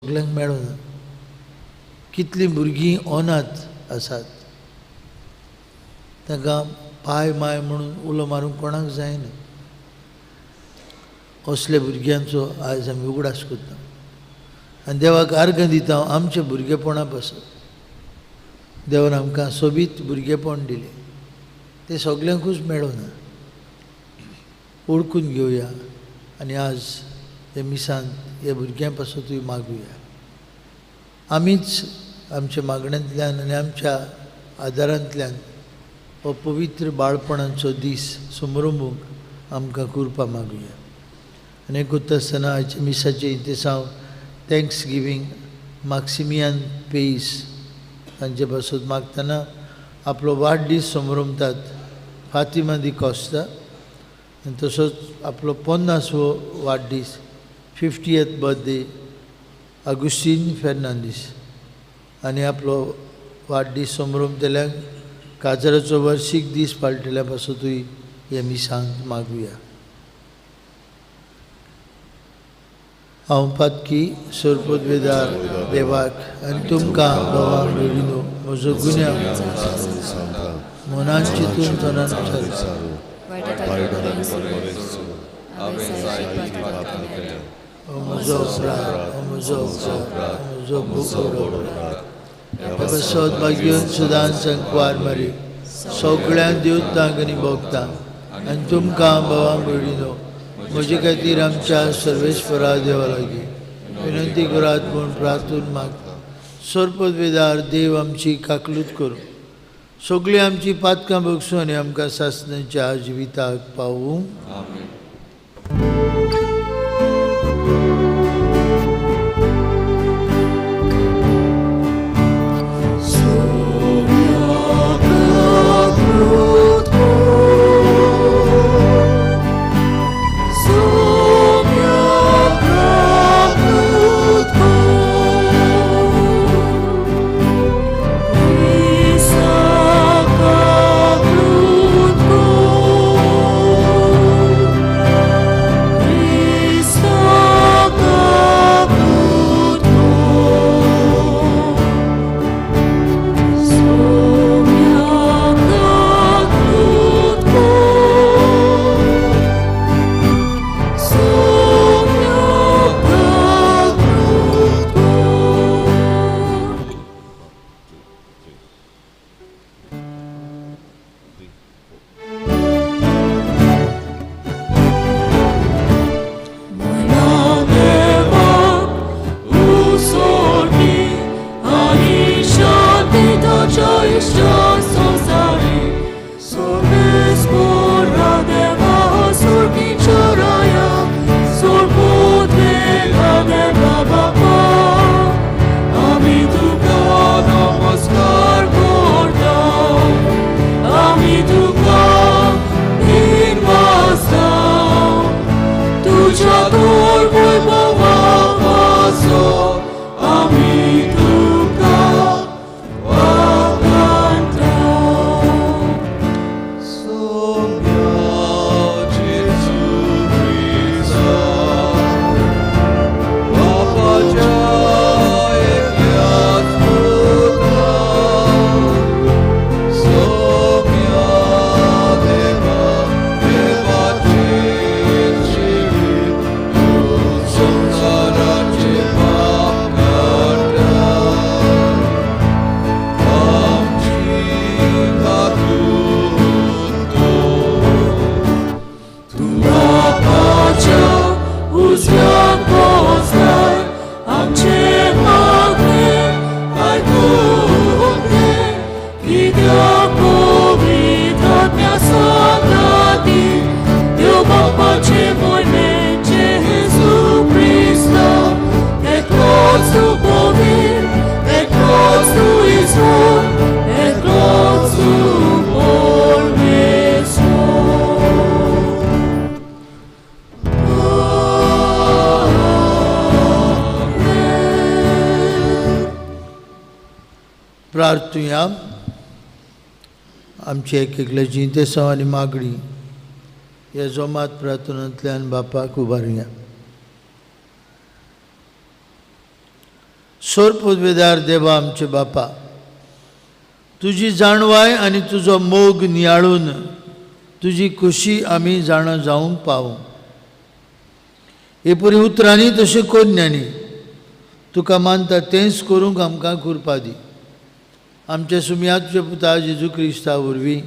सगल्यांक मेळना. कितलीं भुरगीं अनाथ आसात, तांकां पाय माय म्हणून उलो मारूंक कोणाक जायना. असल्या भुरग्यांचो आयज आमी उगडास करता आनी देवाक आर्गां दिता आमच्या भुरगेपणा पासून. देवान आमकां सोबीत भुरगेपण दिलें, तें सगल्यांकूच मेळना. ओळखून घेवया आनी आज हे मिसान ह्या भुरग्यां पासतूय मागुया. आमीच आमच्या मागण्यांतल्यान आनी आमच्या आदारांतल्यान हो पवित्र बाळपणाचो दीस समरंबूंक आमकां कृपा मागुया. आनी करता आसतना आयच्या मिसाचें इंतेसांव thanks giving माक्सिमियान पेईस तांचे पासत मागतना आपलो वाडदीस समरंबतात फातिमा दी कॉस्ता आनी तसोच आपलो 50वो वाडदीस 50th birthday Agostinho Fernandes आनी आपलो वाडदीस समरंबतल्यांक काजराचो वर्शीक दीस पाळटल्या पासतूय हे मिसांक मागुया. हांव पातकी सरपदवेदार देवाक आनी तुमकां भावांक भयणीनो म्हजो गुन्यांव मनान चिंतून तनान विचारू. म्हजो अपराध, म्हजो अपराध, म्हजो खूब व्हडलो अपराध. पासत भाग्योन सुदान संकवार मारी सगळ्यांक देवतांक आनी भोगतांक आनी तुमकां भावां भयणीनो म्हजे खातीर आमच्या सर्वेस्परा देवा लागीं विनंती करात म्हूण प्रार्थून मागता. सरपदवेदार देव आमची काकलूत करूं, सगळीं आमची पातकां बगसूं आनी आमकां सासणाच्या जिविताक पावूं. प्रार्थुया. आमची एक एकल्याची इंतेसांव आनी मागणी ह्या जोमात प्रार्थनांतल्यान बापाक उबारुया. सोर पदवेदार देवा आमचे बापा, तुजी जाणवाय आनी तुजो मोग नियाळून तुजी खुशी आमी जाणा जावंक पावूं. हे परी उतरांनी तशें कोन्यांनी तुका मानता तेंच करूंक आमकां कृपा दी. आमच्या सुमया तुज्या पुता जेजू क्रिस्ता वरवीं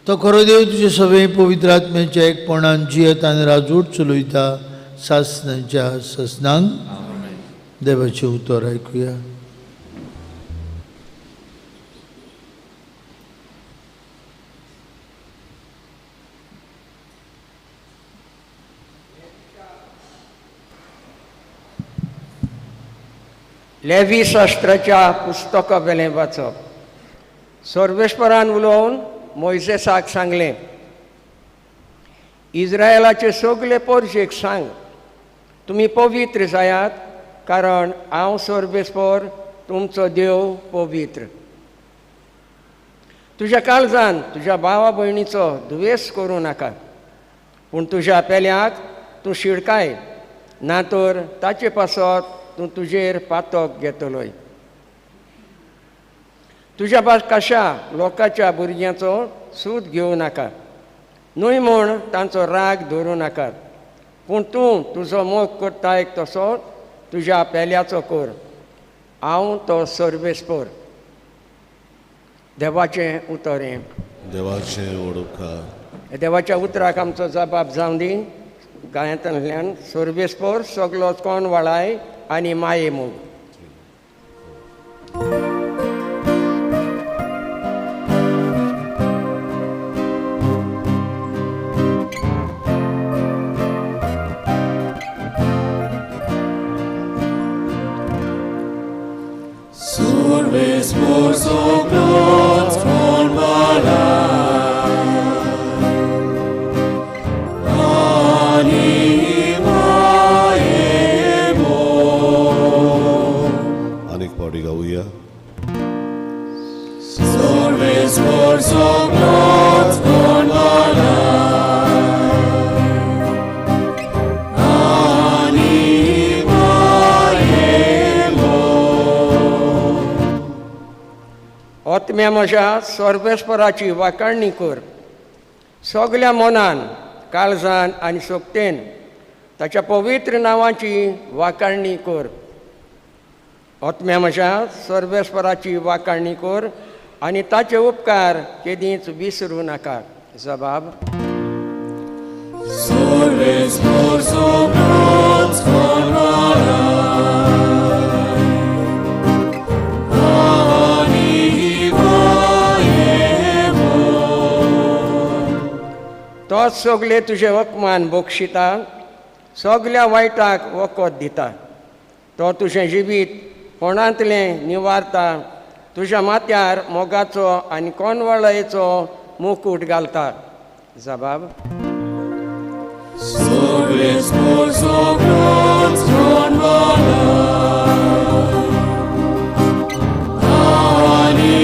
तो खरो देव तुजे सगळे पवित्र आत्म्याच्या एकपणान जियत आनी राजवट चलयता सासनाच्या ससनांक. देवाचें उतर आयकुया. लेवी शास्त्राच्या पुस्तका वेलें वाचप. सर्वेश्वरान उलोवन मोयजेसाक सांगलें, इस्रायलाचे सगळे पोरशेक सांग, तुमी पवित्र जायात, कारण हांव सर्वेस्पर तुमचो देव पवित्र. तुज्या काळजान तुज्या भावा भयणीचो दुवेस करूं नाका, पूण तुज्या पेल्याक तूं शिडकाय, ना तर ताचे पासत तूं तुजेर पातक घेतलोय. तुज्या बाकाशा लोकांच्या भुरग्यांचो सूद घेवं नाका, न्हय म्हूण तांचो राग धरूं नाका, पूण तूं तुजो मोग करताय तसो तुज्या पेल्याचो कर. हांव तो सर्वेस्पर. देवाचें उतर हें. देवाचें वडोवकार. देवाच्या उतराक आमचो जबाब जावं दी. गायांतल्यान सर्वेस्पर सगलो कोण वाळाय आनी माये मोग. सर्वेस्पर सगलोच कोण वाळाय आनी माये मोग. आनीक पावटी गावया. सर्वेस्पर सगलोच कोण वाळाय आनी माये मोग. आत्म्या म्हज्या सर्वेस्पराची वाखाणणी कर. सगल्या मनान, काळजान आनी सोगतेन ताच्या पवित्र नांवाची वाखाणणी कर. आत्म्या म्हज्या सर्वेस्पराची वाखाणणी कर आनी ताचे उपकार केदींच विसरूं नाका. जबाब. सर्वेस्पर सगलोच कोण वाळाय आनी माये मोग. तोच सगळे तुजे अपमान बक्षिता, सगल्या वायटाक वखद दिता. तो तुजें जिवीत फोंडांतलें निवारता, तुज्या माथ्यार मोगाचो आनी कोनवळयेचो मुकूट घालता. जबाब. सर्वेस्पर सगलोच कोण वाळाय आनी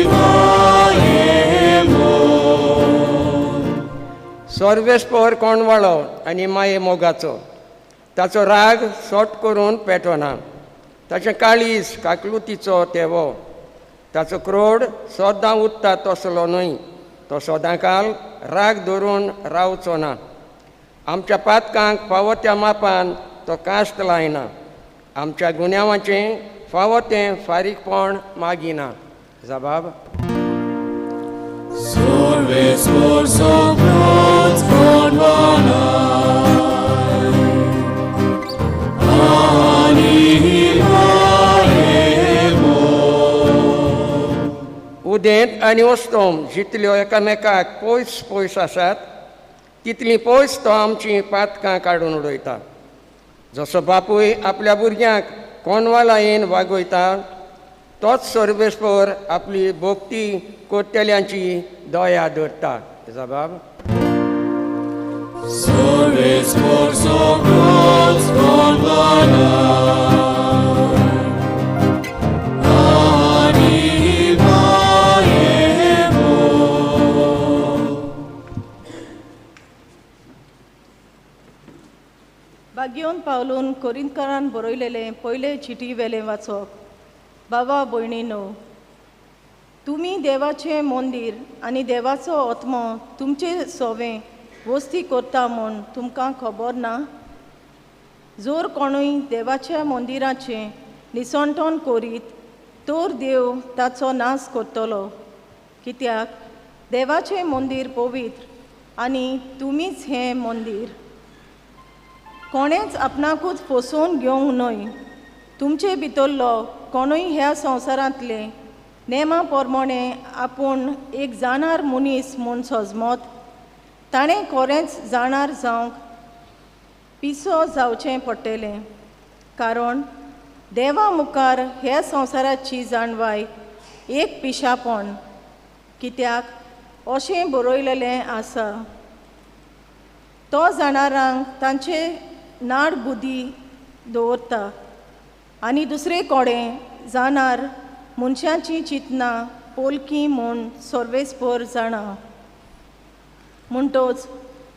माये मोग. सर्वेस्पर कोणवाळो आनी माये मोगाचो, ताचो राग सोट करून पेटना. ताचें काळीज काकलुतीचो तेवो, ताचो क्रोड सदां उत्ता तसलो न्हय. तो सदां काल राग धरून रावचो ना. आमच्या पातकांक फावो त्या मापान तो कास्त लायना, आमच्या गुन्यांवाचें फावो तें फारीकपण मागिना. जबाब. सर्वेस्पर सगलोच कोण वाळाय आनी माये मोग. उदेंत आनी अस्तम जितल्यो एकामेकाक पयस पयस आसात तितली पयस तो आमचीं पातकां काडून उडयता. जसो बापूय आपल्या भुरग्यांक कोनवालायेन वागयता, तोच सर्वेस्पर आपली भक्ती करतल्यांची दया धरता. जबाब. सर्वेस्पर सगलोच कोण वाळाय आनी माये मोग. बागयोन पावलून कोरिंतकारान बरयलेलें पयले चिटी वेलें वाचप. बाबा भयणीनो, तुमी देवाचें मंदीर आनी देवाचो आत्मो तुमचे सोवें वस्ती करता म्हूण तुमकां खबर ना? जोर कोणूय देवाच्या मंदिराचें निसणटण करीत तर देव ताचो नाश करतलो, कित्याक देवाचें मंदीर पवित्र आनी तुमीच हें मंदीर. कोणेंच आपणाकूच फसोवन घेवंक न्हय. तुमचे भितरलो कोणूय ह्या संवसारांतले नेमा प्रमाणे आपूण एक जाणार मनीस म्हूण सजमत, ताणें खरेंच जाणार जावंक पिसो जावचें पडटलें, कारण देवा मुखार ह्या संवसाराची जाणवाय एक पिशापण, कित्याक अशें बरयलेलें आसा, तो जाणारांक तांचे नाड बुद्दी दवरता आनी दुसरे कडेन जाणार मनशांची चिंतनां पोलकी म्हूण सर्वेस्पर जाणा. म्हणटोच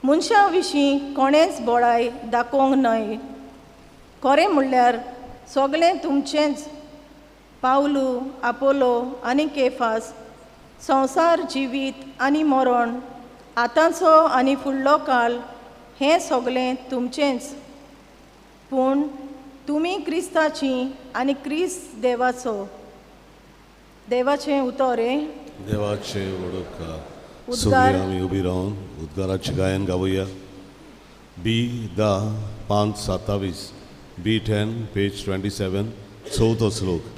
मनशां विशीं कोणेंच बळाय दाखोवंक न्हय. खरें म्हणल्यार सगळें तुमचेंच. पावलू, आपोलो आनी केफास, संवसार, जिवीत आनी मरण, आतांचो आनी फुडलो काळ, हें सगळें तुमचेंच. पूण तुमी क्रिस्ताची आनी क्रिस्त देवाचो. देवाचें उतर हें. देवाचें वडोका. सगळीं आमी उबी रावन उद्गाराचें गायन गावया. बी 10 5 27, बी 10 पेज 27, चवथो श्लोक.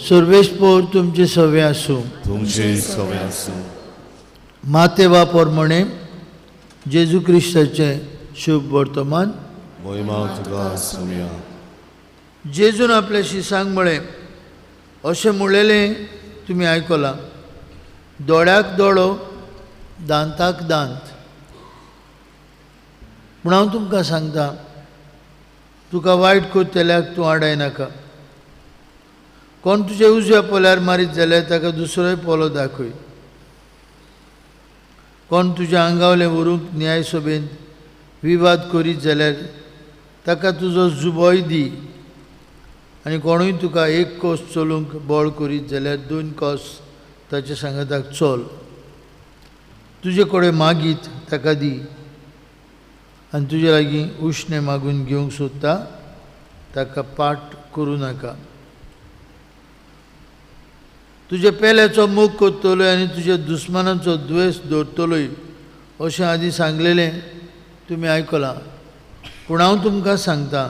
सर्वेस्पोर तुमचे सवे आसूं. तुमचे सवे आसूं. माते वापर म्हणे जेजू क्रिस्ताचें शुभ वर्तमान. महिमा तुका सोम्या. जेजून आपल्या शिसांक म्हळें, अशें म्हणलेलें तुमी आयकलां, दोळ्याक दोळो, दांताक दांत. पूण हांव तुमकां सांगता, तुका वायट करतल्याक तूं आडाय नाका. कोण तुजे उजव्या पोल्यार मारीत जाल्यार ताका दुसरोय पोलो दाखय. कोण तुज्या आंगावलें व्हरूंक न्याय सभेंत विवाद करीत जाल्यार ताका तुजो जुबोय दी. आनी कोणूय तुका एक कोस चलूंक बळ करीत जाल्यार 2 कोस ताचे सांगाताक चल. तुजे कडेन मागीत ताका दी आनी तुजे लागीं उश्णें मागून घेवंक सोदता ताका पाट करूं नाका. तुजे पेल्याचो मोग करतलोय आनी तुज्या दुस्मानाचो द्वेश दवरतलोय अशें आदी सांगलेलें तुमी आयकलां. पूण हांव तुमकां सांगता,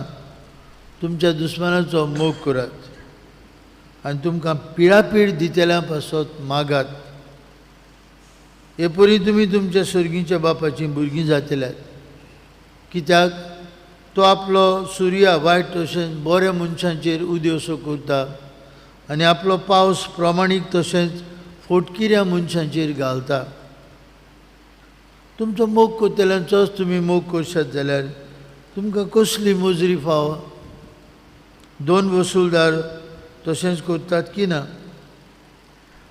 तुमच्या दुस्मानाचो मोग करात आनी तुमकां पिळापीळ दितल्या पासत मागात. हे परी तुमी तुमच्या सर्गीच्या बापाचीं भुरगीं जातल्यात, कित्याक तो आपलो सुर्या वायट तशेंच बऱ्या मनशांचेर उदेवसो करता आनी आपलो पावस प्रमाणीक तशेंच फोटकिऱ्या मनशांचेर घालता. तुमचो मोग करतल्यांचोच तुमी मोग करशात जाल्यार तुमकां कसली मजुरी फावो? 2 वसुलदार तशेंच करतात की ना?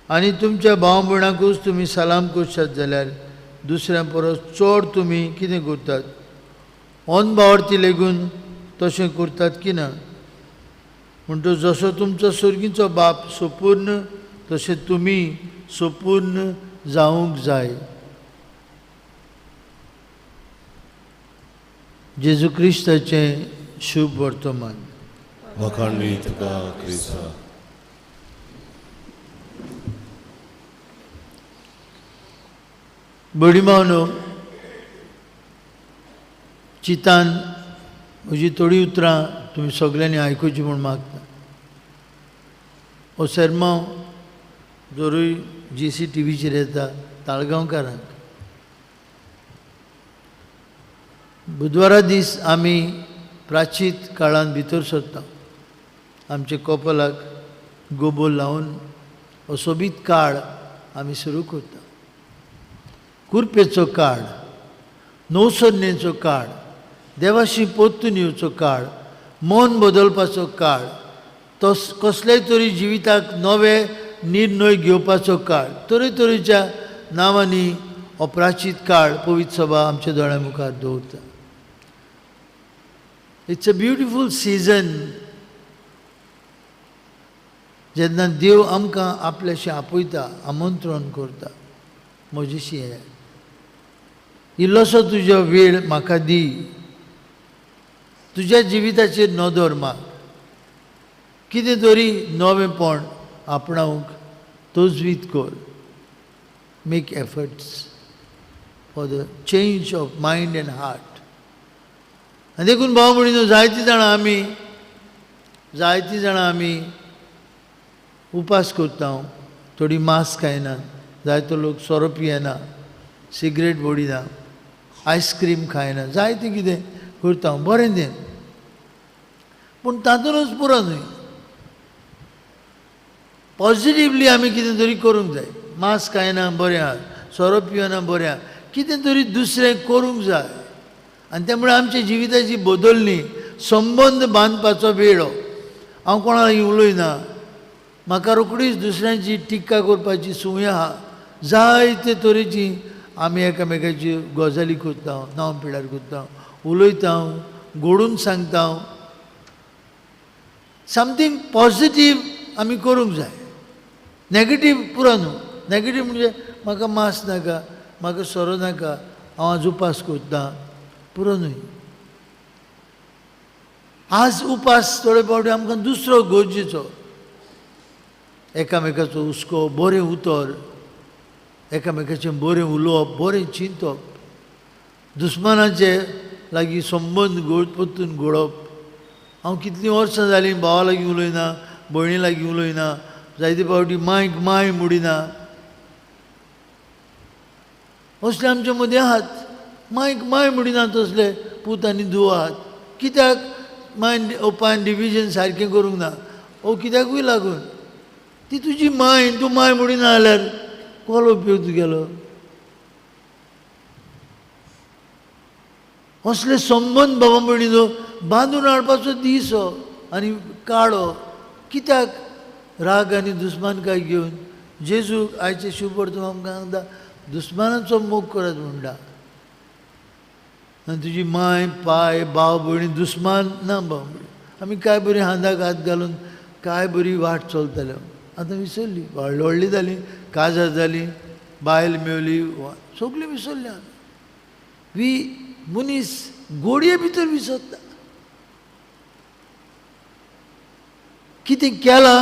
आनी तुमच्या भाव भयणाकूच तुमी सलाम करशात जाल्यार दुसऱ्यां परस चड तुमी कितें करतात? अनभावार्थी लेगून तशें करतात की ना? म्हणटच जसो तुमचो सर्गीचो बाप सोपूर्ण तशें तुमी सोपूर्ण जावंक जाय. जेजू क्रिस्ताचें शुभ वर्तमान. वखाणणी तुका क्रिस्ता. बडी मावनो चितान म्हजी थोडीं उतरां तुमी सगल्यांनी आयकुची म्हूण मागता. हो सेरमांव जरूय जी सी टी व्हीचेर येता ताळगांवकारांक. बुधवारा दीस आमी प्राचीत काळान भितर सरता. आमचे कपलाक गोबोर लावन हो सोबीत काळ आमी सुरू करता. कुरपेचो काळ, नवसरणेचो काळ, देवाशी परतून येवचो काळ, मन बदलपाचो काळ, तो कसलेय तरी जिविताक नवे निर्णय घेवपाचो काळ, तरेतरेच्या नांवांनी हो प्राचीत काळ पवित्र सभा आमच्या दोळ्या मुखार दवरता. It's a beautiful season जेन्ना देव आमकां आपल्याशी आपयता, आमंत्रण करता. म्हजेशी हे इल्लोसो तुजो वेळ म्हाका दी, तुज्या जिविताचेर नदर मार, कितें तरी नवेंपण आपणावंक तजवीज कर. Make efforts for the change of mind and heart. आनी देखून भाव भयणीनो, जायतीं जाणां आमी उपास करता, थोडी मांस खायनात, जायतो लोक सोरो पियेना, सिगरेट ओडिना, आयस्क्रीम खायना, जायतें कितें करता. बरें तें, पूण तातूंतच पुरो न्हय. पॉजिटिवली आमी कितें तरी करूंक जाय. मांस खायना बरें आहा, सोरो पियेना बरें आहा, कितें तरी दुसरें करूंक जाय. आनी त्यामुळे आमच्या जिविताची बदलणी, संबंद बांदपाचो वेळ. हांव कोणा लागीं उलयना, म्हाका रोखडीच दुसऱ्यांची टिका करपाची संवय आहा. जायते तरेची आमी एकामेकाची गजाली करता, नांव पिड्यार करता, उलयता, गोडून सांगता. समथींग पॉजिटीव आमी करूंक जाय. नॅगेटीव पुरो न्हू. नॅगेटीव म्हणजे म्हाका मांस नाका, म्हाका सोरो नाका, हांव आज उपास करता, पुरो न्हय. आज उपास थोडे फावटी आमकां दुसरो गरजेचो, एकामेकाचो हुस्को, बरें उतर, एकामेकाचें बरें उलोवप, बरें चिंतप, दुस्मानाचे लागीं संबंद परतून घडोवप. हांव कितलीं वर्सां जालीं भावा लागीं उलयना, भयणी लागीं उलयना, जायते फावटी मांयक मांय म्हणिना. असले आमचे मदीं आहात, मांयक मांय म्हणिना तसले पूत आनी धूव आहात. कित्याक मायन ओपान डिविजन सारकें करूंक ना? ओ कित्याकूय लागून ती तुजी मांय, तूं मांय म्हणिना जाल्यार कोलो उपयोग तुगेलो? असले संबंद बाबा भयणीचो बांदून हाडपाचो दीस हो आनी काळो. कित्याक राग आनी दुस्मानकाय घेवन? जेजू आयचे शुभ वर्तमान आमकां सांगता, दुस्मानाचो मोग करात म्हणटा. आनी तुजी मांय, पाय, भाव भयणी दुस्मान ना. भाव भयणी आमी काय बरी हाताक हात घालून काय बरी वाट चलताले. आतां विसरली, व्हडली व्हडली जाली, काजार जाली, बायल मेवली, सगळीं विसरली आमी. वी मनीस गोडये भितर विसरता. कितें केलां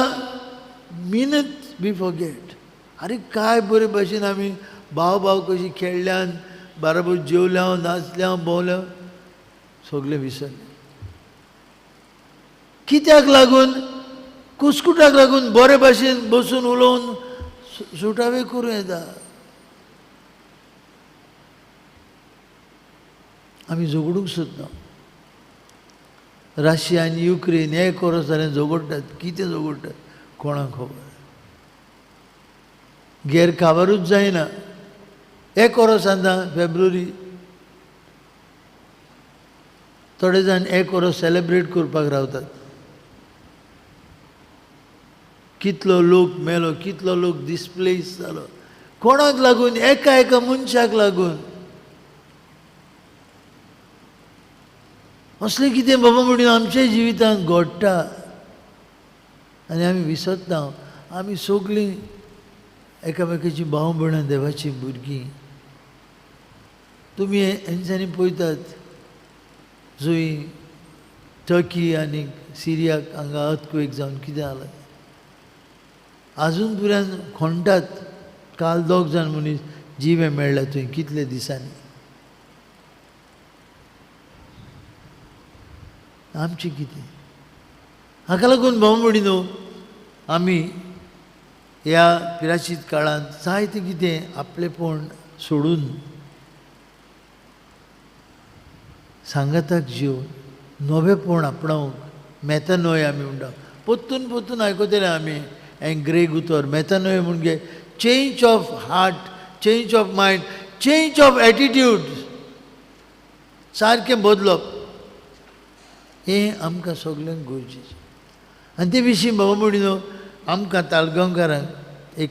मिनत we forget. आरे काय बरे भाशेन आमी भाव भाव कशी खेळ्ळ्यान, बाराबर जेवल्या, नाचल्या, भोंवल्या, सगळें विसरलें. कित्याक लागून? कुस्कुटाक लागून. बरे भाशेन बसून उलोवन सुटावे करूं येता. आमी झगडूंक सोदता. रशिया आनी युक्रेन एक वर्स जालें झगडटात. कितें झगडटात कोणाक खबर? गैर खबरूच जायना. एक वर्स आतां फेब्रुवारी, थोडे जाण एक वर्स सेलेब्रेट करपाक रावतात. कितलो लोक मेलो, कितलो लोक डिस्प्लेस जालो, कोणाक लागून? एका एका मनशाक लागून. असलें कितें बाबा म्हणून आमच्या जिवितांत घडटा आनी आमी विसरता. आमी सगळीं एकामेकाची भाव भयणां देवाचीं भुरगीं. तुमी हेंच्यांनी पळयतात जंय टर्की आनी सिरियाक हांगा अर्थक्वेक जावन कितें जालां, आजून पर्यंत खणटात. काल 2 जाण मनीस जिवे मेळ्ळ्या थंय कितले दिसांनी. आमचें कितें? हाका लागून भाव भयणीनो आमी ह्या पिराशीत काळांत जायतें कितें आपलेपण सोडून सांगाताक जेवन नवेपण आपणावंक मेतानोय आमी म्हणटा. परतून परतून आयकतले आमी हें ग्रेग उतर मेतानोय म्हणजे change of heart, change of mind, change of attitude, सारकें बदलप हें आमकां सगल्यांक गरजेचें. आनी ते विशीं बाबा म्हणिनो आमकां ताळगांवकारांक एक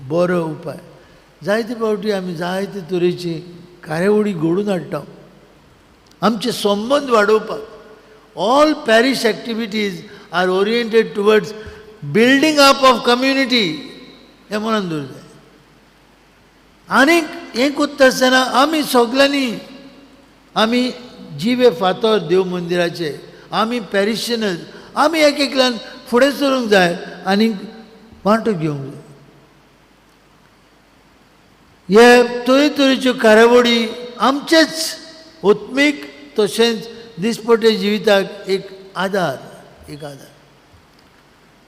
बरो उपाय. जायते फावटी आमी जायते तरेची कार्यावळी घडोवन हाडटा आमचे संबंद वाडोवपाक. All parish activities are oriented towards building up of community हें मनान दवरूंक जाय. आनीक हें करता आसतना आमी सगल्यांनी आमी जिवे फातर देव मंदिराचे, आमी पॅरिशनर्स, आमी एक एकल्यान फुडें सरूंक जाय आनी वांटो घेवंक जाय. हे तरेतरेच्यो कार्यावळी आमचेच आत्मीक तशेंच दिसपट्टे जिविताक एक आदार, एक आदार.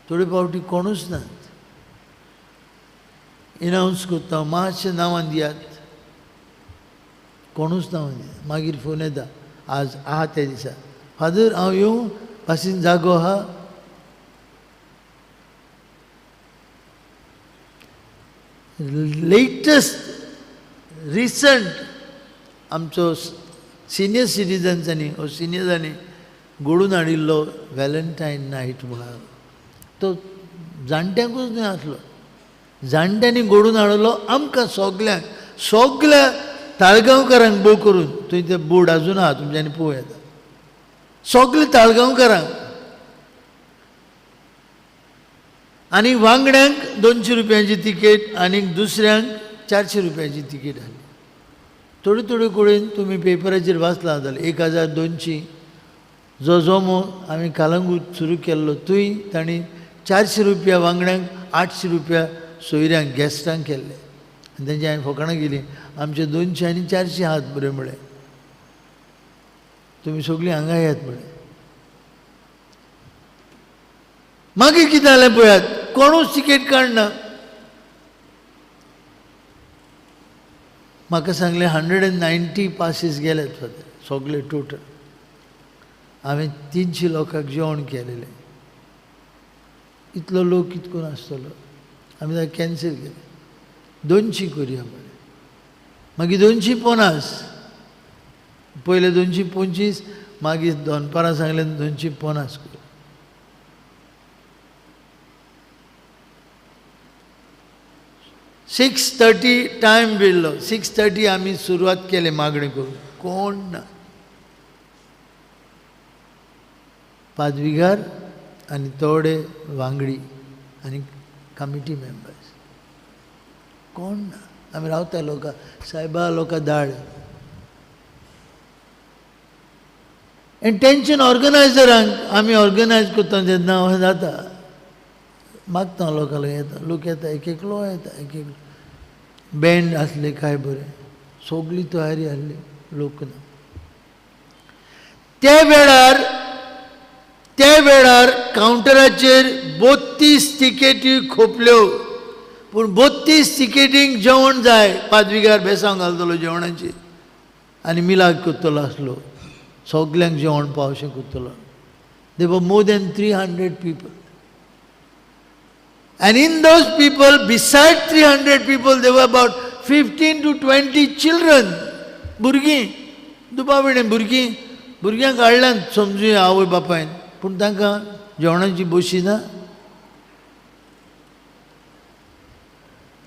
थोडे फावटी कोणूच नात. एनावन्स करता मातशें नांवान दियात, कोणूच नांवान दियात. मागीर फोन येता आज आहा त्या दिसा, फादर हांव येवं, पासीन जागो आहा. लेटस्ट रिसंट आमचो सिनियर सिटीजन्सांनी ओ सिनियर्सांनी घडोवन हाडिल्लो व्हॅलेंटायन नायट म्हणून, तो जाणट्यांकूच न्हय आसलो, जाणट्यांनी घडोवन हाडलो आमकां सगल्यांक, सगल्या ताळगांवकारांक भोव करून. थंय ते बोर्ड आजून आहा, तुमच्यांनी पळोवं येता. सगले ताळगांवकारांक आनी वांगड्यांक 200 रुपयांची तिकेट आनी दुसऱ्यांक 400 रुपयांची तिकेट आसली. थोडे थोडे कडेन तुमी पेपराचेर वाचलां जाल्यार 1200 जो जोमो आमी कालंगूट सुरू केल्लो थंय तांणी 400 रुपया वांगड्यांक, 800 रुपया सोयऱ्यांक गेस्टांक केल्ले. आनी तेंची हांवें फकाणां केली, आमचे 200 आनी 400 आहात बरें म्हळें, तुमी सगळीं हांगा येयात म्हळें. मागीर कितें जालें पळयात, कोणूच तिकेट काडना. म्हाका सांगलें 190 पासीस गेल्यात फादर सगळे टोटल. हांवें 300 लोकांक जेवण केलेलें, इतलो लोक कितको आसतलो. आमी ताका कॅन्सल केलें, 200 करुया म्हळें. मागीर 250, पयले 225, मागीर दनपारां सांगलें 250 कर. 6:30 टायम बिल्लो, 6:30 आमी सुरवात केली मागणी करूंक, कोण ना. पादविगार आनी थोडे वांगडी आनी कमिटी मेंबर्स, कोण ना. आमी रावता लोकां, सायबा लोकां धाड. आनी टेंशन ऑर्गनायजरांक आमी ऑर्गनायज करता तेन्ना अशें जाता, मागता लोकांक येता, लोक येता, एक एकलो येता, एक एकलो. बँड आसले काय बरें, सगळी तयारी आसली, लोक ना. त्या वेळार कावंटराचेर 32 तिकेटी खोपल्यो, पूण 32 तिकेटींक जेवण जाय. पादविगार बेसांव घालतलो जेवणाची आनी मिलाद करतलो आसलो, सगल्यांक जेवण पावशें करतलो. There were more than 300 people. And in those people, beside 300 people, there were about 15 to 20 children. भुरगीं, दुबाविणें भुरगीं, भुरग्यांक हाडल्यान समजुया आवय बापायन, पूण तांकां जेवणाची बशी ना,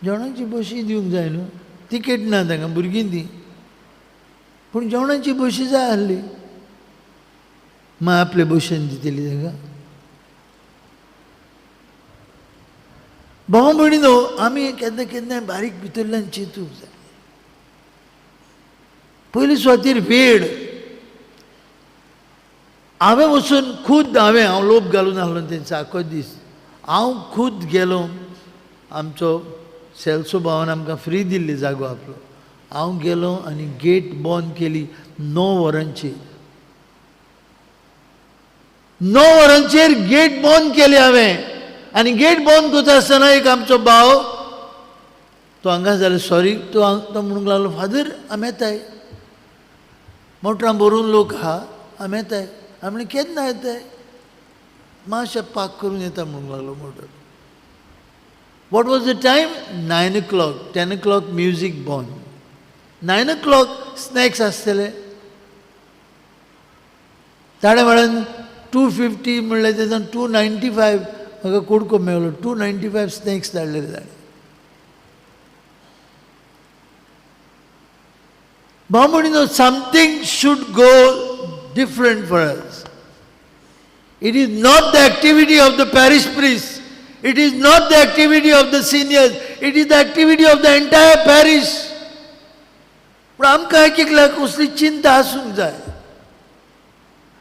जेवणाची बशी दिवंक जाय न्हू. तिकेट ना तांकां, भुरगीं ती, पूण जेवणाची बशी जाय आसली. मागीर आपले भशेन दितली तांकां. भाव भयणी न्हू, आमी केन्ना केन्नाय बारीक भितरल्यान चिंतूंक जाय. पयली सुवातेर वेळ. हांवें वचून खूद हांव लोप घालून आसलो तेंचो आखो दीस. हांव खूद गेलो, आमचो सेल्सो भावान आमकां फ्री दिल्ली जागो आपलो. हांव गेलो आनी गेट बंद केली 9 वरांचेर. 9 वरांचेर गेट बंद केली हांवें. आनी गेट बंद करता आसतना एक आमचो भाव तो हांगा जालो, सॉरी, तो म्हणूंक लागलो, फादर आमी येताय, मोटरां भरून लोक आहा, आमी येताय. आमी म्हणलें केन्ना येताय? मातशें पार्क करून येता म्हणूंक लागलो motor. What was the time? 9 o'clock. 10 o'clock music बंद, 9 o'clock snacks आसतले. ताणें म्हळें 250 म्हणलें, तेन्ना 295 म्हाका कुडको मेळ्ळो. 295 स्नॅक्स धाडलेले ताणें. भाव म्हणिनो, something should go different for us. It is not the activity of the parish priest, it is not the activity of the seniors, it is the activity of the entire parish. पूण आमकां एक एकल्याक कसली चिंता आसूंक जाय.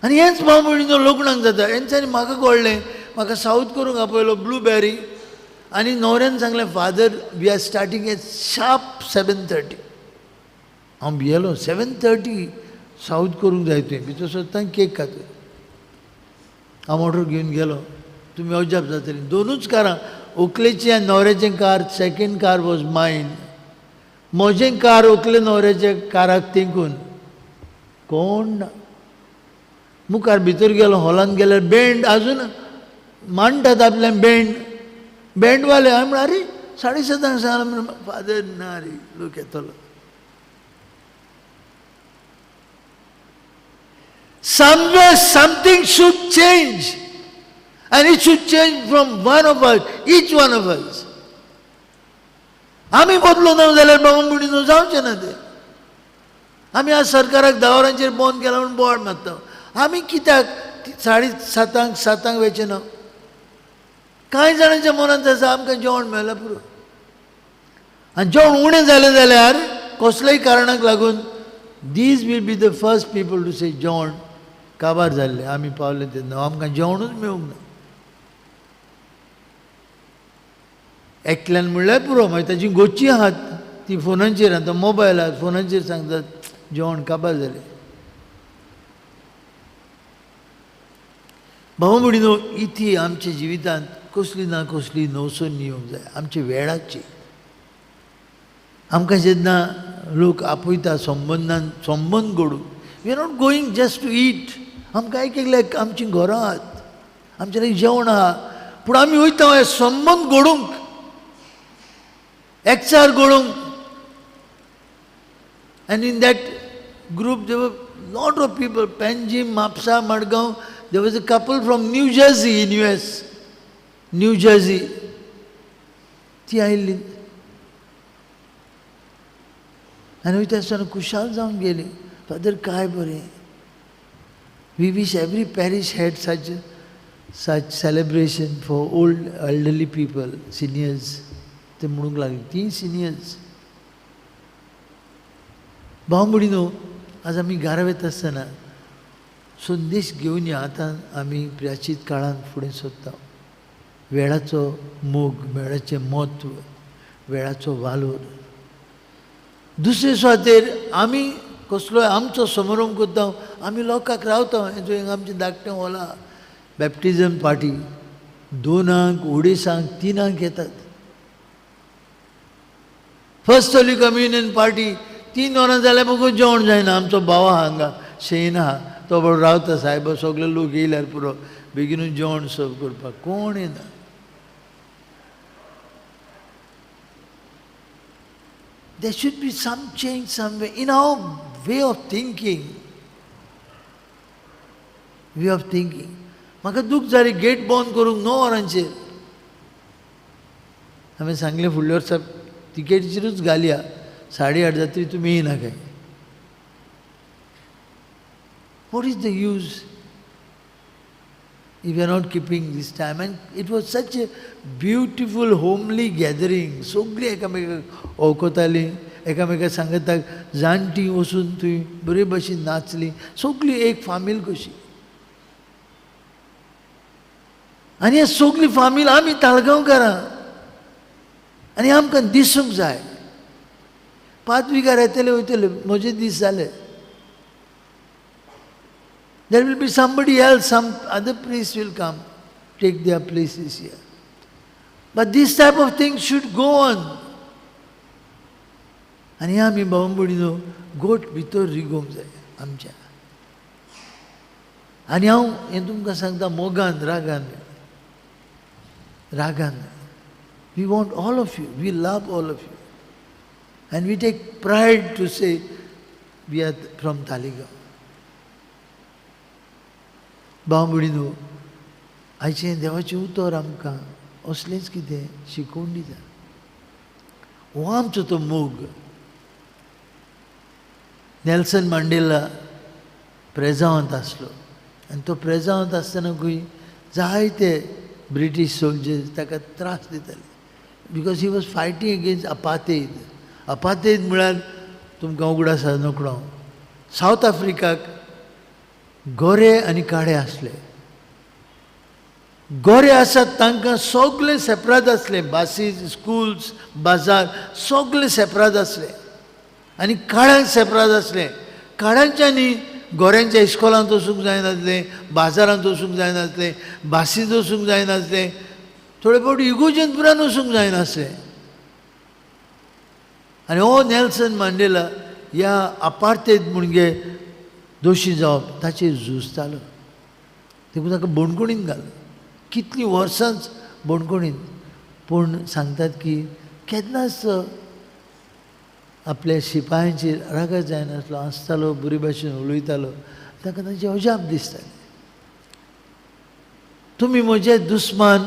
आनी हेंच भाव म्हणिनो लग्नाक जाता. हेंच्यांनी म्हाका कळ्ळें, म्हाका सावथ करूंक आपयलो ब्लूबेरी, आनी न्हवऱ्यान सांगलें, father we are starting at sharp 7:30. हांव भियेलो, 7:30 सावथ करूंक जाय तुवें, भितर सोदता केक खातय. हांव मोटर घेवन गेलो. तुमी अजाप जातली, दोनूच कारां, व्हंकलेचें आनी न्हवऱ्याचें car. Second car was mine. म्हजें कार व्हंकले न्हवऱ्याच्या काराक तेंकून कोण ना. मुखार भितर गेलो, हॉलांत गेल्यार बँड आजून मांडटात आपलें बँड, बँडवाले. हांवें म्हणलें, आरे 7:30 सांगलां. म्हणून फादर ना रे, लोक येतलो. Somewhere something should change, and it should change from one of us, each one of us. आमी बदलो ना जाल्यार बाबा म्हणून जावचें ना तें. आमी आज सरकाराक 10 वरांचेर बंद केला म्हणून बोवाळ मारता. आमी कित्याक 7:30 7 वयचें ना? कांय जाणांच्या मनांत आसा आमकां जेवण मेळ्ळें पुरो. आनी जेवण उणें जालें जाल्यार कसल्याय कारणाक लागून these will be the first people to say जेवण काबार जाल्लें, आमी पावले तेन्ना आमकां जेवणूच मेळूंक ना. एकल्यान म्हणल्यार पुरो, मागीर ताची गोची आहात ती फोनाचेर, आतां मोबायल आहात, फोनाचेर सांगतात जेवण काबार जालें. भाव भयणीनो, इती आमच्या जिवितांत कसली ना कसली नवसण येवंक जाय आमच्या वेळाची. आमकां जेन्ना लोक आपयता संबंदान संबंद घडूंक, we are not going just to eat. आमकां एक एकल्याक आमचीं घरां आहात, आमचे लागीं जेवण आहा, पूण आमी वयता हे संबंद घडूंक, एकचार घडोवंक. And in that group there were lot of people, Panjim, Mapusa, Madgaon. There was a couple from New Jersey in US, New Jersey. ती आयिल्ली आनी वयता आसतना खुशाल जावन गेली. फादर काय बरें, we wish every parish had such celebration for old elderly people, seniors. ते म्हणूंक लागले ती सिनियर्स. भाव भयणीनो, आज आमी घरा वयता आसतना संदेश घेवन या. आतां आमी प्राचीत काळांत फुडें सोदता वेळाचो मोग, वेळाचें म्हत्व, वेळाचो वालोर. दुसरे सुवातेर आमी कसलोय आमचो समारंभ करता, आमी लोकांक रावता. आमचें धाकटें हॉल आहा, बॅप्टिजम पार्टी 2, 2:30, 3 येतात. फर्स्ट होली कम्युनियन पार्टी 3 वरां जाल्यार बगून जेवण जायना. आमचो भाव आहा हांगा, शेन आहा, तो बरो रावता, सायबा सगळे लोक येयल्यार पुरो बेगीनूच जेवण सर्व करपाक कोण येना. There should be some change somewhere in our way of thinking. Way of thinking. म्हाका दूख जाली गेट बंद करूंक 9 वरांचेर. हांवें सांगलें फुडल्या वर्सा तिकेटीचेरूच घालया, 8:30 जातरी तुमी येयना काय. What is the use? If you are not keeping this time. And it was such a beautiful homely gathering. सगळीं एकामेकाक वळखतालीं, एकामेका सांगताक जाणटीं वचून थंय बरे भशेन नाचलीं, सगळीं एक फामील कशी. आनी हे सगळी फामील आमी ताळगांवकारां आनी आमकां दिसूंक जाय. पादविगार येतले वयतले, म्हजे दीस जाले. There will be somebody else, some other priest will come, take their places here. But this type of thing should go on. आनी आमी भाव भयणीनो गोट भितर रिगोवंक जाय आमच्या. आनी हांव हें तुमकां सांगता मोगान, रागान, रागान. We want all of you, we love all of you. And we take pride to say we are from Taleigao. भाव भयणीनो आयचें देवाचें उतर आमकां असलेंच कितें शिकोवन दिता. हो आमचो तो मोग. नेल्सन मांडेला प्रेजांवांत आसलो आनी तो प्रेजांवांत आसतनाकूय जायते ब्रिटीश सोल्जर्स ताका त्रास दिताले, because he was fighting against apartheid. Apartheid म्हळ्यार तुमकां उगडास आसा नकळो, सावथ आफ्रिकाक गोरे आनी काळे आसले. गोरे आसात तांकां सगळे सेपराद आसले, बासीस, स्कुल्स, बाजार सगळे सेपराद आसले आनी काळ्यांक सेपराद आसले. काळ्यांच्यांनी गोऱ्यांच्या इस्कोलांत वचूंक जायनासलें, बाजारांत वचूंक जायनासलें, बासींत वचूंक जायनासलें, थोडे फावटी इगोजनपुरान वचूंक जायनासलें. आनी हो नेल्सन मांडेला ह्या अपार्थेद म्हणजे दोशी जावप ताचेर झुजतालो. देखून ताका बणकोणीन घालो, कितलीं वर्सांच बणकोणीन. पूण सांगतात की केन्नाच आपल्या शिपायांचेर रागार जायनासलो, आसतालो, बरे भाशेन उलयतालो. ताका तांचे अजाप दिसतालें. तुमी म्हजे दुस्मान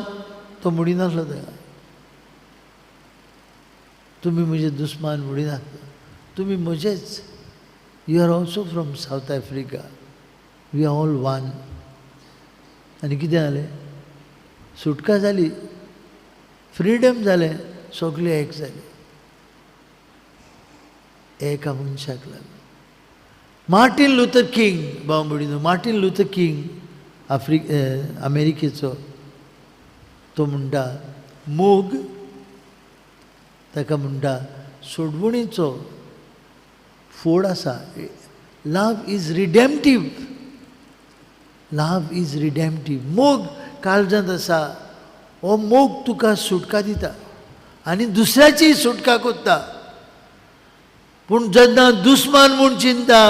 तो म्हणिनासलो ताका, तुमी म्हजे दुस्मान म्हणिनासलो, तुमी म्हजेच. You are also from South Africa, we are all one. आनी कितें जालें, सुटका जाली, फ्रिडम जालें, सगळे एक जाले एका मनशाक लागून. मार्टीन लुथर किंग, भाव भयणीनो, मार्टीन लुथर किंग अमेरिकेचो, तो म्हणटा मोग ताका म्हणटा सोडवणीचो फोड आसा. Love is redemptive, love is redemptive. मोग काळजांत आसा, हो मोग तुका सुटका दिता आनी दुसऱ्याची सुटका करता. पूण जेन्ना दुस्मान म्हूण चिंता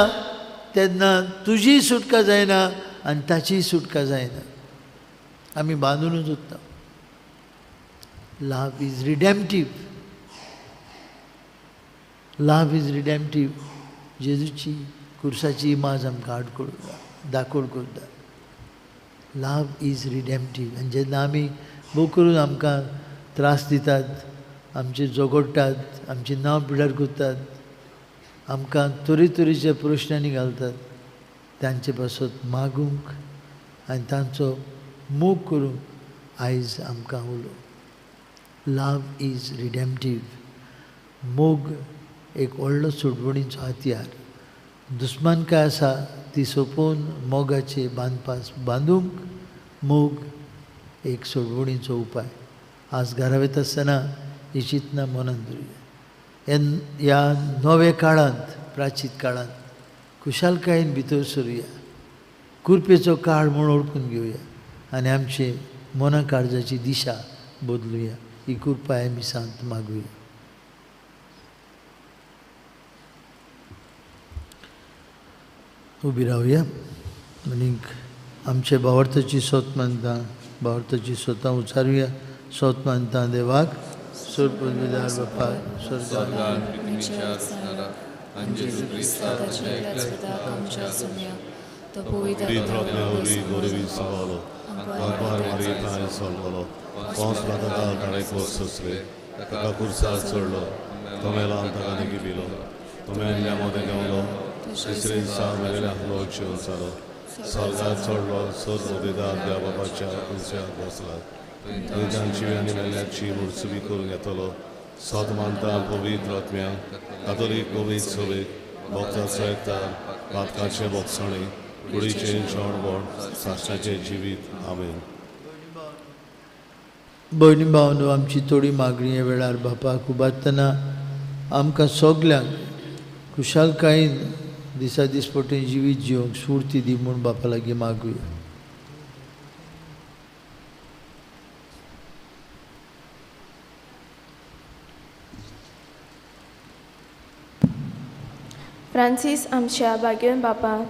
तेन्ना तुजी सुटका जायना आनी ताचीय सुटका जायना. आमी बांदूनच उरता. Love is redemptive, love is redemptive. जेजूची कुर्साची इमाज आमकां आडकोळ दाखोवड करता. Love is रिडेम्पटीव. आनी जेन्ना आमी भोव करून आमकां त्रास दितात, आमचे झगडटात, आमचें नांव पिड्ड्यार करतात, आमकां तरेतरेच्या प्रश्नांनी घालतात, तांचे पासत मागूंक आनी तांचो मोग करूंक आयज आमकां उलो. Love is रिडेम्पटीव. मोग एक व्हडलो सोडवणीचो हत्यार. दुस्मान काय आसा ती सोंपोवन मोगाचे बांदपास बांदूंक मोग एक सोडवणीचो उपाय. आज घरा वयता आसतना ही चिंतना मनांत धरुया. ह्या नव्या काळांत, प्राचीन काळांत खुशालकायेन भितर सरुया, कुरपेचो काळ म्हूण वळखून घेवया आनी आमचे मना काळजाची दिशा बदलुया. ही कृपा आमी सांत मागुया. उबी रावया आनीक आमचे भावार्थाची सोत मानता, भावार्थाची स्वता उचारुया. सोत मानता देवाक, सोर बापा स्वर्गान तिसरे दिसा मेलेल्या लोक जिवन जालो, स्वर्गात चडलो, सर्व मुदेदार देव बाबाच्या उंचयाक बसला, थंयच्यानची आनी मेल्ल्याची मुर्सुबी करूंक येतलो. सत मानता पवित्र आत्म्या, कातोलीक पवित्र सभेक, भक्ताचो एकतार, पातकाचें भोगसणें, कुडीचें शेवणपण, साश्टाचें जिवीत. आमेन. भयणी भावनो, आमची थोडी मागणी ह्या वेळार बापाक उबारतना आमकां सगल्यांक खुशालकायेन दिसा दिसपटें जिवीत जिवंक स्फूर्ती दी म्हूण बापा लागीं मागुया. फ्रांसीस आमच्या बागेवन बापाक,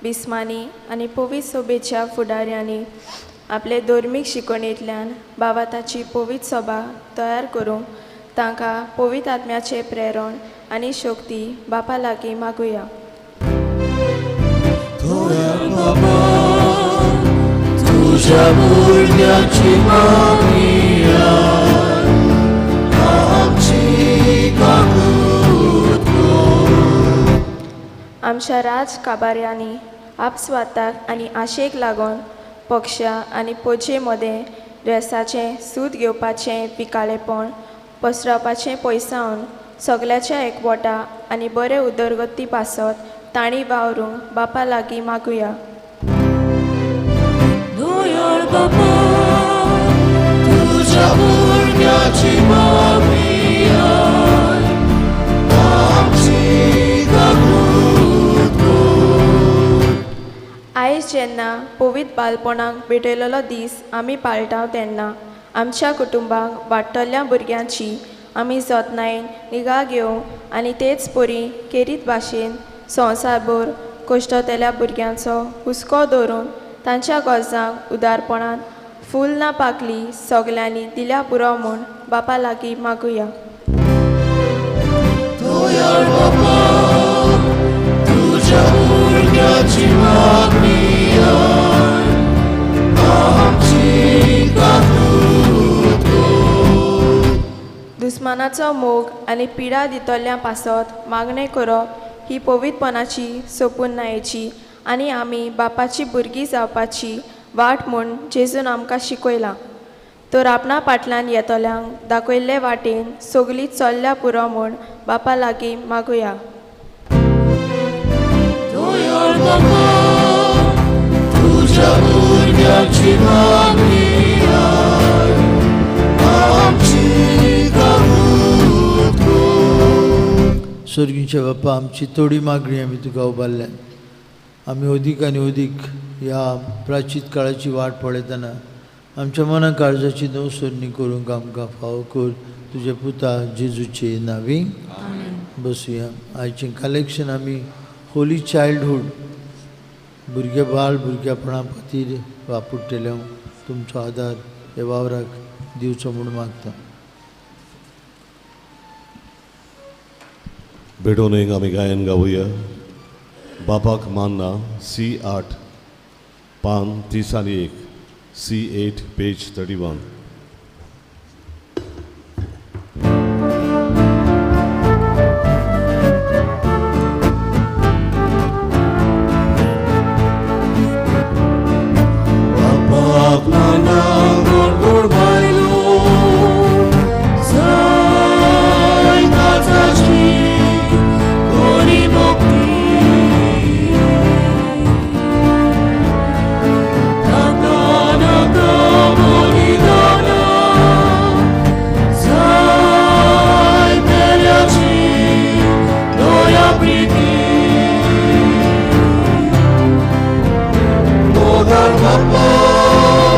बिस्मानी आनी पवित्र सोबेच्या फुडाऱ्यांनी आपले धर्मीक शिकवणेंतल्यान बाबाताची पवित्र सभा तयार करूंक तांकां पवित्र आत्म्याचें प्रेरण आनी शक्ती बापा लागीं मागुया. तुझ्या भुरग्याची मागणी आमची काकूत. आमच्या राज काबाऱ्यांनी आपस्वाताक आनी आशेक लागून पक्षा आनी पोजे मदें द्वेसाचें सूद घेवपाचें पिकाळेपण पसरावपाचें पयसावन सगल्याच्या एकवटा आनी बरे उदरगती पासत तांणी वावरूंक बापा लागीं मागुया. बापा तुझ्या भुरग्याची मागणी आमची काकूत. आयज जेन्ना पवित्र बालपणाक भेटयलेलो दीस आमी पाळटा तेन्ना आमच्या कुटुंबाक वाडटल्या भुरग्यांची आमी जतनायेन निगा घेवंक आनी तेच परी केरीत भाशेन संवसारभर कश्टतल्या भुरग्यांचो हुस्को दवरून तांच्या गरजांक उदारपणान फूल ना पाकली सगल्यांनी दिल्या पुरो म्हूण बापा लागीं मागुया. तुझ्या भुरग्याची मागणी आमची काकूत. दुस्मानाचो मोग आनी पिडा दितल्या पासत मागणें करप ही पवित्रपणाची सोपुनायेची आनी आमी बापाची भुरगीं जावपाची वाट म्हूण जेजून आमकां शिकयलां. तर आपणा फाटल्यान येतल्यांक दाखयल्ले वाटेन सगळीं चल्ल्या पुरो म्हूण बापा लागीं मागुया. तुझ्या भुरग्याची मागणी आमची काकूत. सर्गीच्या बापा, आमची थोडी मागणी आमी तुका उबारल्यान आमी अदीक आनी अदीक ह्या प्राचीत काळाची वाट पळयतना आमच्या मना काळजाची नवसरणी करूंक आमकां फावो कर, तुज्या पुता जेजूचे नांवी. बसुया. आयचें कलेक्शन आमी होली चायल्डहूड भुरगे बाल भुरगेपणा खातीर वापरतले. तुमचो आदार ह्या वावराक दिवचो म्हूण मागता. भेटोवन एक आमी गायन गावया. बापाक मानना, सी 8 पान 31, C8 page 31. बापाक मानना गोड गोड बायलो जाय काळजाची कोणी मुक्ती नाका नाका बलिदाना जाय मेल्याची दया प्रिती मोगान बापा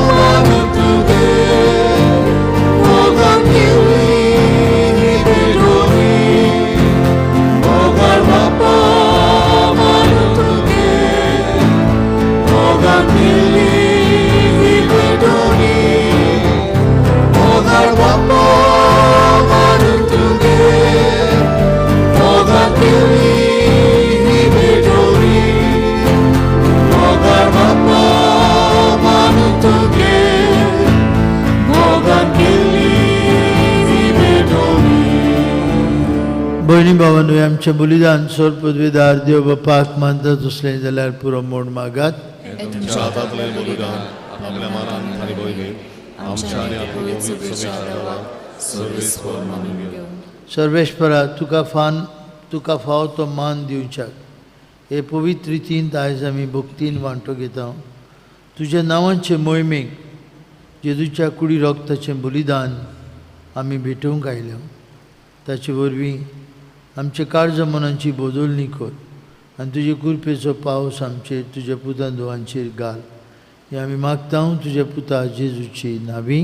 मानून तुगे मोगान केली ही भेटवणी मोगान बापा मानून तुगे मोगान केली ही भेटवणी मोगान बापा मानून तुगे मोगान केली ही भेटवणी मोगान बापा मानून तुगे मोगान केली ही भेटवणी. भयणी भावांनो, आमचें बलिदान सर पदवेदार देव बापाक मानता तसलें जाल्यार पुरो म्हूण मागात. तुमच्या हातांतलें बलिदान आपल्या मनान आनी भयभीत आमच्या आनी आपल्या पवित्र सभेच्या देवाक सर्वेस्पर मानून घेवं. सर्वेश्वरा, तुका फाव तो मान दिवच्याक हे पवित्र रितीन आयज आमी भक्तीन वांटो घेता. तुज्या नांवाचे मोहिमेक जेजूच्या कुडी रोगताचें बलिदान आमी भेटोवंक आयल्या. ताचे वरवीं आमचे काळजा मनांची बदलणी कर आनी तुजे कृपेचो पावस आमचेर तुज्या पुतान धुवांचेर घाल. हें आमी मागता तुज्या पुता जेजूची नावी.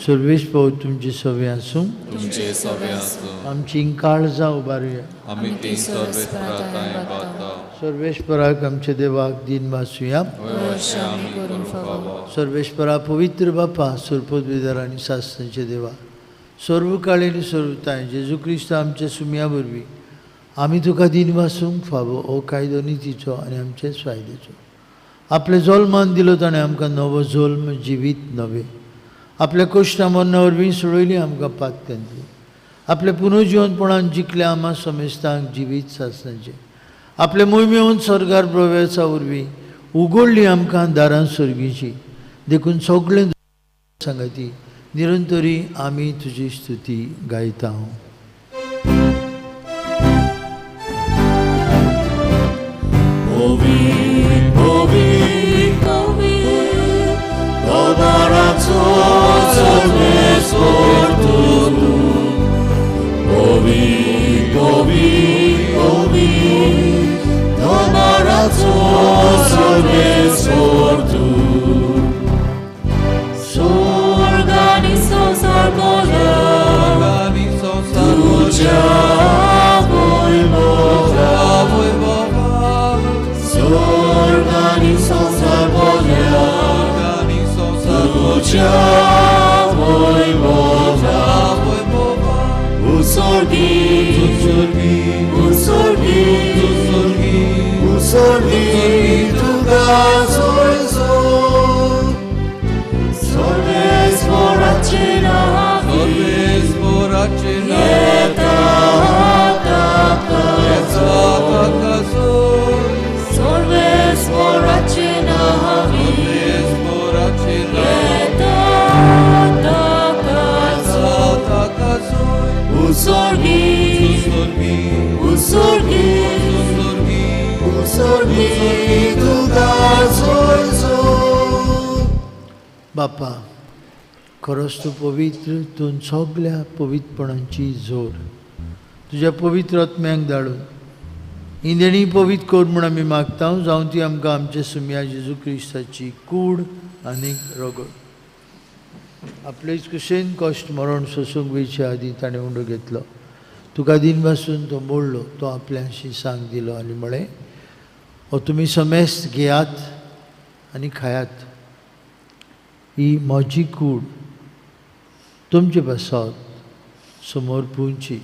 सर्वेश पाव तुमचे सवे आसूं. आमची काळजां उबारुया. सर्वेश्वराक आमच्या देवाक दीन भासुया. सर्वेश्वरा, पवित्र बापा, सरपदविदार आनी सासणाचे देवा, सर्व काळी आनी सर्वताय जेजू क्रिस्त आमच्या सुमया वरवीं आमी तुका दीन भासूंक फावो हो कायदो नितीचो आनी आमचे फायद्याचो. आपले जल्मान दिलो ताणें आमकां नवो जल्म जिवीत नवें. आपल्या कश्टा मरणा वरवीं सोडयली आमकां पातकांतली. आपल्या पुनर्जिवनपणान जिखले आमा समेस्तांक जिवीत सासणाचें. आपले मोहिमेवन स्वर्गार प्रवेशा वरवीं उगडली आमकां दारां सर्गीची. देखून सगळें सांगाती निरंतरी आमी तुजी स्तुती गायता. बापा, खरोच तूं पवित्र, तूं सगल्या पवित्रपणाची जोर. तुज्या पवित्र आत्म्यांक धाडून ही देणी पवित्र कर म्हूण आमी मागता. जावं ती आमकां आमच्या सुमया जेजू क्रिस्ताची कूड आनी रगत. आपलेच कुशेन कश्ट मरण सोसूंक वयचे आदीं ताणें उंडो घेतलो. तुका दीन भासून तो मोडलो, तो आपल्याशी सांग दिलो आनी म्हळें, हो तुमी समेस्त घेयात आनी खायात. ही म्हजी कूड तुमचे पासत समर्पूंची.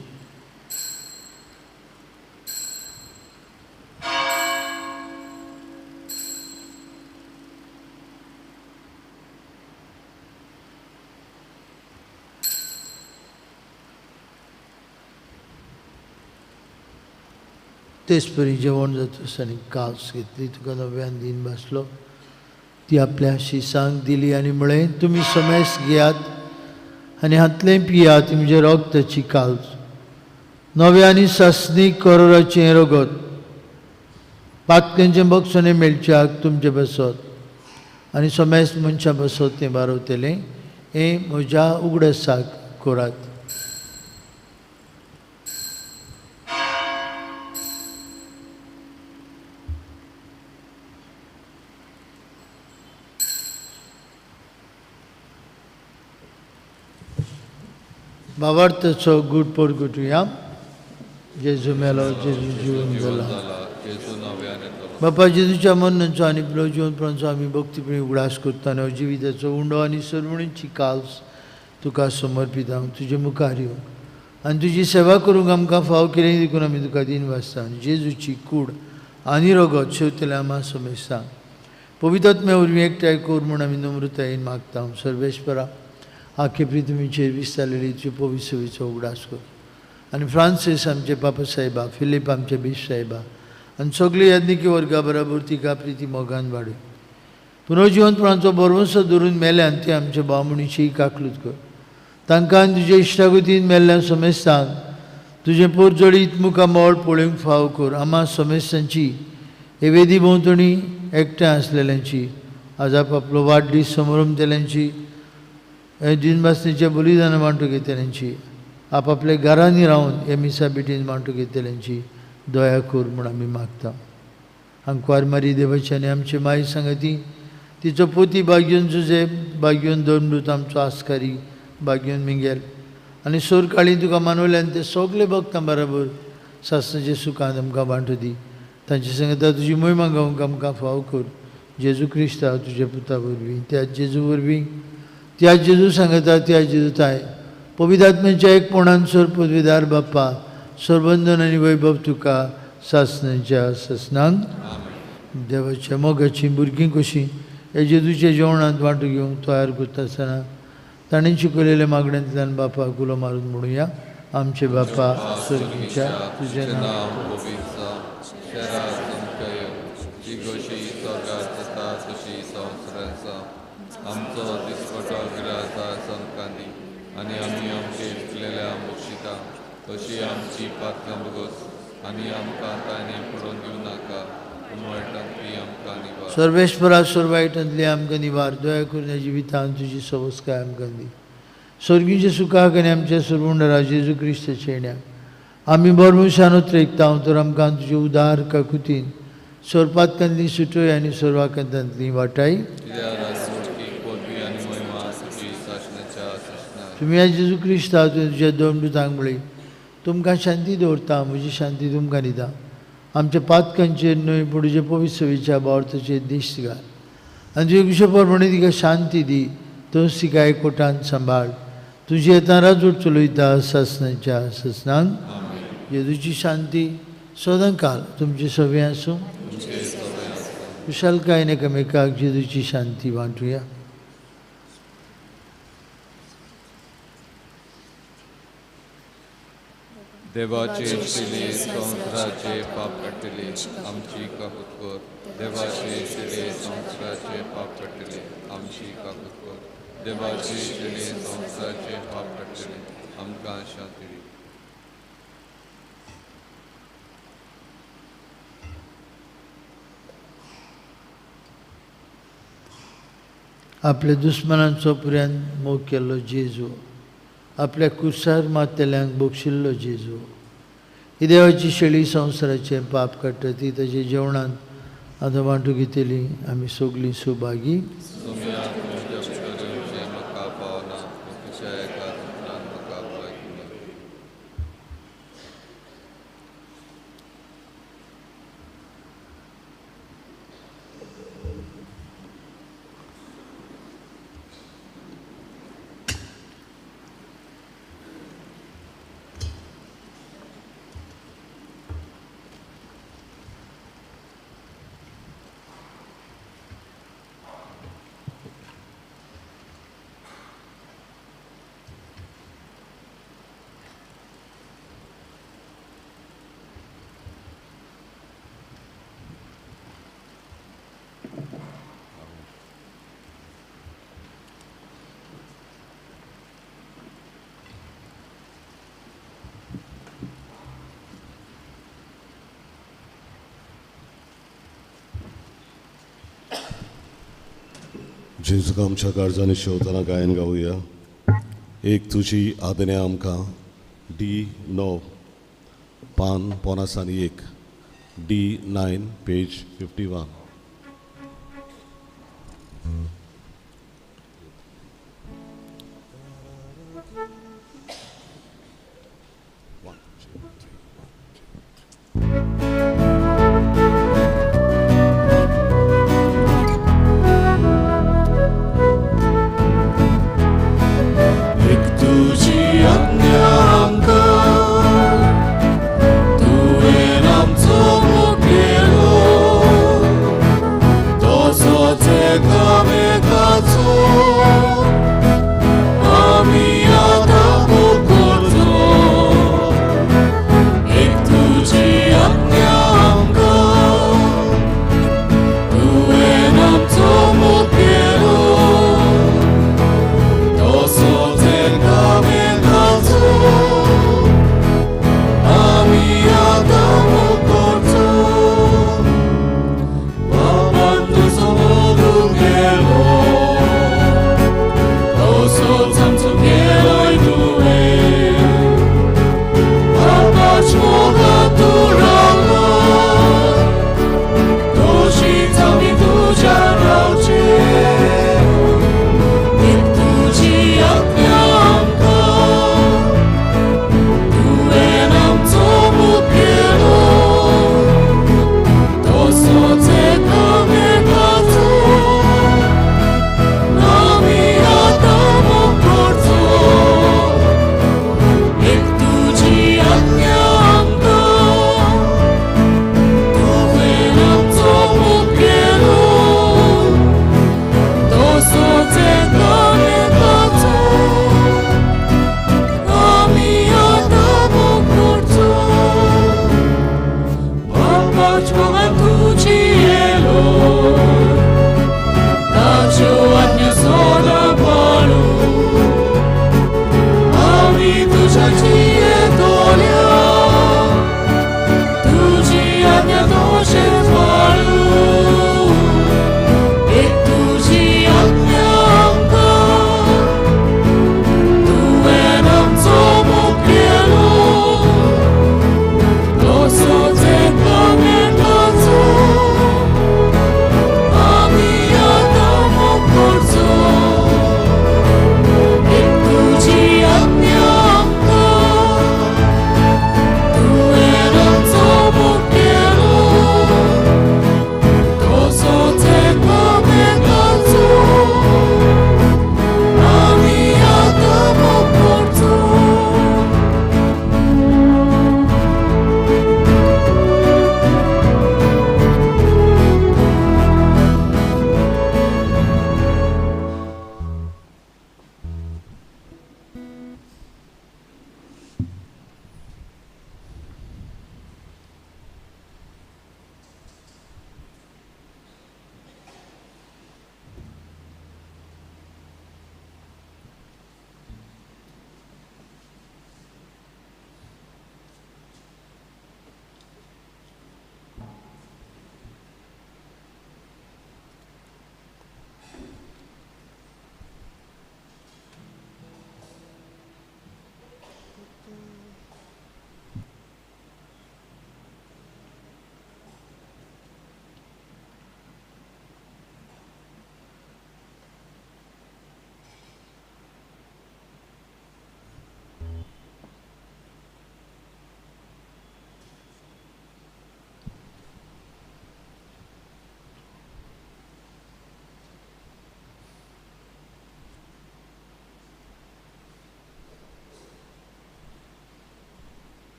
तेच परी जेवण जातच आनी कास घेतली, तुका नव्यान दीन भासलो, ती आपल्या शिसांक दिली आनी म्हळें, तुमी समेस्त घेयात आनी हातलें पियात. म्हजें रगताची काल्स, नव्या आनी सासणीक करोराचें रगत, पातक्यांचें बक्षणें मेळच्याक तुमचे बसत आनी समेस्त मनशां बसत तें बारवतलें. हें म्हज्या उगडासाक करात. भावार्थाचो गूट परगटुया. जेजू मेलो, जेजू जिवन जाला. बापा, जेजूच्या मरणाचो आनी जिवनपणाचो आमी भक्तीपणी उगडास करता आनी जिविताचो उंडो आनी सर्वणीची काल्स तुका समर्पिता. तुजे मुखार येवंक आनी तुजी सेवा करूंक आमकां फाव केली देखून आमी तुका दीन वाचता. आनी जेजूची कूड आनी रगत शेवतल्या आमा समेस्ता पवित्र आत्म्या वरवीं एकठांय कर म्हूण आमी नम्रतायेन मागता. सर्वेश्वरा, आखे पृथ्वीचेर विस्तारलेली तुजे पवित्र सेवेचो उगडास कर आनी फ्रांसीस आमचे पापा साहेबा, फिलीप आमचे बीश साहेबा आनी सगळी याज्ञिकी वर्गा बराबर तिका प्रिती मोगान वाडय. पुनर्जिवंतपणाचो भरवंसो धरून मेल्यान ते आमच्या भाव-भयणीची काकलूत कर. तांकां आनी तुजे इश्टागतीन मेल्ल्या समेस्तांक तुजें पोरजळीत मुखामळ पळोवंक फाव कर. आमा समेस्तांची हे वेदी भोंवतणी एकठांय आसलेल्यांची आज आपलो वाडदीस समारंभ केल्यांची हे दिनभासणेच्या बलिदानां मांडूं घेतल्यांची आपापल्या घरांनी रावन हे मिसा भेटीन मांडूं घेतल्यांची दया कर म्हूण आमी मागता. आंकवार मारी देवाची आनी आमची माई सांगती तिचो पोती बागयोन जुजे बागयोन धर्मदूत आमचो आस्कारी बागयोन मिंगेल आनी सोरकाळी तुका मानवल्यान ते सगळे भक्तां बराबर सासणाचे सुखान आमकां वांटू दी. तांचे सांगता तुजी मोहिमा गावंक आमकां फाव कर. जेजू क्रिस्ता तुज्या पुता वरवीं, त्या जेजू वरवीं, त्या जेजू सांगता त्या जेजू ताय पवित्र एकपणान सोर पदवीदार बाप्पा सरबंधन आनी वैभव तुका सासणाच्या सासणांक. देवाच्या मोगाची भुरगीं कशीं हे जेजूच्या जेवणांत वांटो घेवंक तयार करता आसतना ताणें शिकयलेल्या मागण्यांतल्यान बापाक उलो मारून म्हणुया. आमचे बापा स्वर्गीच्या, तुजें नांव पवित्र जावं, तुजें राज आमकां येवं, तुजी खोशी स्वर्गार जाता तशी संवसारांत जावं. आमचो दिसपटो ग्रास आज आमकां दी आनी आमी आमचे चुकलेल्या बक्षिता तशी आमची पातकां भोगोस आनी आमकां ताणें पडोवन दिवं नाका, पूण वायटांतली आमकां निवार. सर्वेश्वरा, सर्वायटांतली आमकां निवार. दया करून ह्या जिवितांत तुजी सवस्काय आमकां दी. स्वर्गीच्या सुखाक आनी आमच्या सरवंडरा जेजू क्रिस्ताच्या येण्याक आमी बरमुशान उतरेकता. तर आमकां तुजे उदार काकुतीन सोरपातकांतली सुटय आनी सोरवाकांतांतली वाटाय. कित्याक राजवटकी पदवी आनी महिमा तुजी सासणाच्या सासणाक. तुमी ह्या जेजू क्रिस्ता तुवें तुज्या दोन दुतांक म्हळी, तुमकां शांती दवरता, म्हजी शांती तुमकां दिता. आमच्या पातकांचेर न्हय पूण तुजे पवित्र सभेच्या भावार्थाचेर दिश्ट घाल आनी तुजे कुशे प्रमाणे तिका शांती दी. तूंच तिका एकवटान सांबाळ. तुजी येता राजवट चलयता सासणाच्या सासणांक. जेजूची शांती सदांकाल तुमची सगळें आसूं. कुशालकायेन एकामेकाक जेजूची शांती वांटुया. देवाचे शिले संवसाराचे पाप काडटले, आमची काकूत कर. देवाचे शिले संवसाराचे पाप काडटले, आमची काकूत कर. देवाचे शिले संवसाराचे पाप काडटले, आमकां शांती दी. आपल्या दुस्मनांचो पुऱ्यान मोग केल्लो जेजू, आपल्या कुर्सार मारतल्यांक बक्षिल्लो जेजू, ही देवाची शेळी संवसाराचें पाप काडटा ती ताच्या जेवणांत आतां वांटू घेतली आमी सगळीं सुभागी. सोम्या, तुज्या भितर येवचें म्हाका पावना, पूण तुज्या एका उतरान म्हाका भलायकी मेळटली. जेजूक आमच्या काळजांनी शेवतना गायन गावया. एक तुजी आदन्या आमकां, डी 9 पान 51, D9 page 51. एक तुजी आज्ञा आमकां, तुवें आमचो मोग केलो.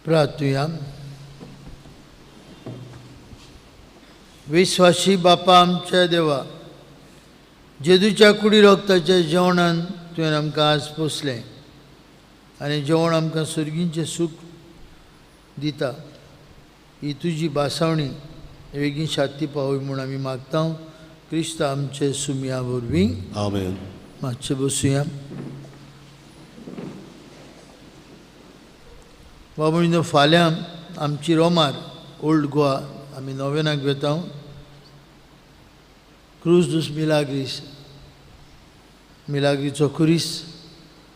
प्रार्थुया. विश्वासी बापा आमच्या देवा, जेजूच्या कुडी रोगताच्या जेवणान तुवें आमकां आज पोसलें आनी जेवण आमकां सुर्गींचें सूख दिता. ही तुजी भासावणी वेगीं शांती पावय म्हूण आमी मागता क्रिस्त आमचे सुमया वरवीं. आमेन. मातशें बसुया. बाबा फाल्यां आमची रोमार ओल्ड गोवा आमी नोवेनाक वेता. क्रूज दुस मिलाग्रीस, मिलाग्रीचो खुरीस,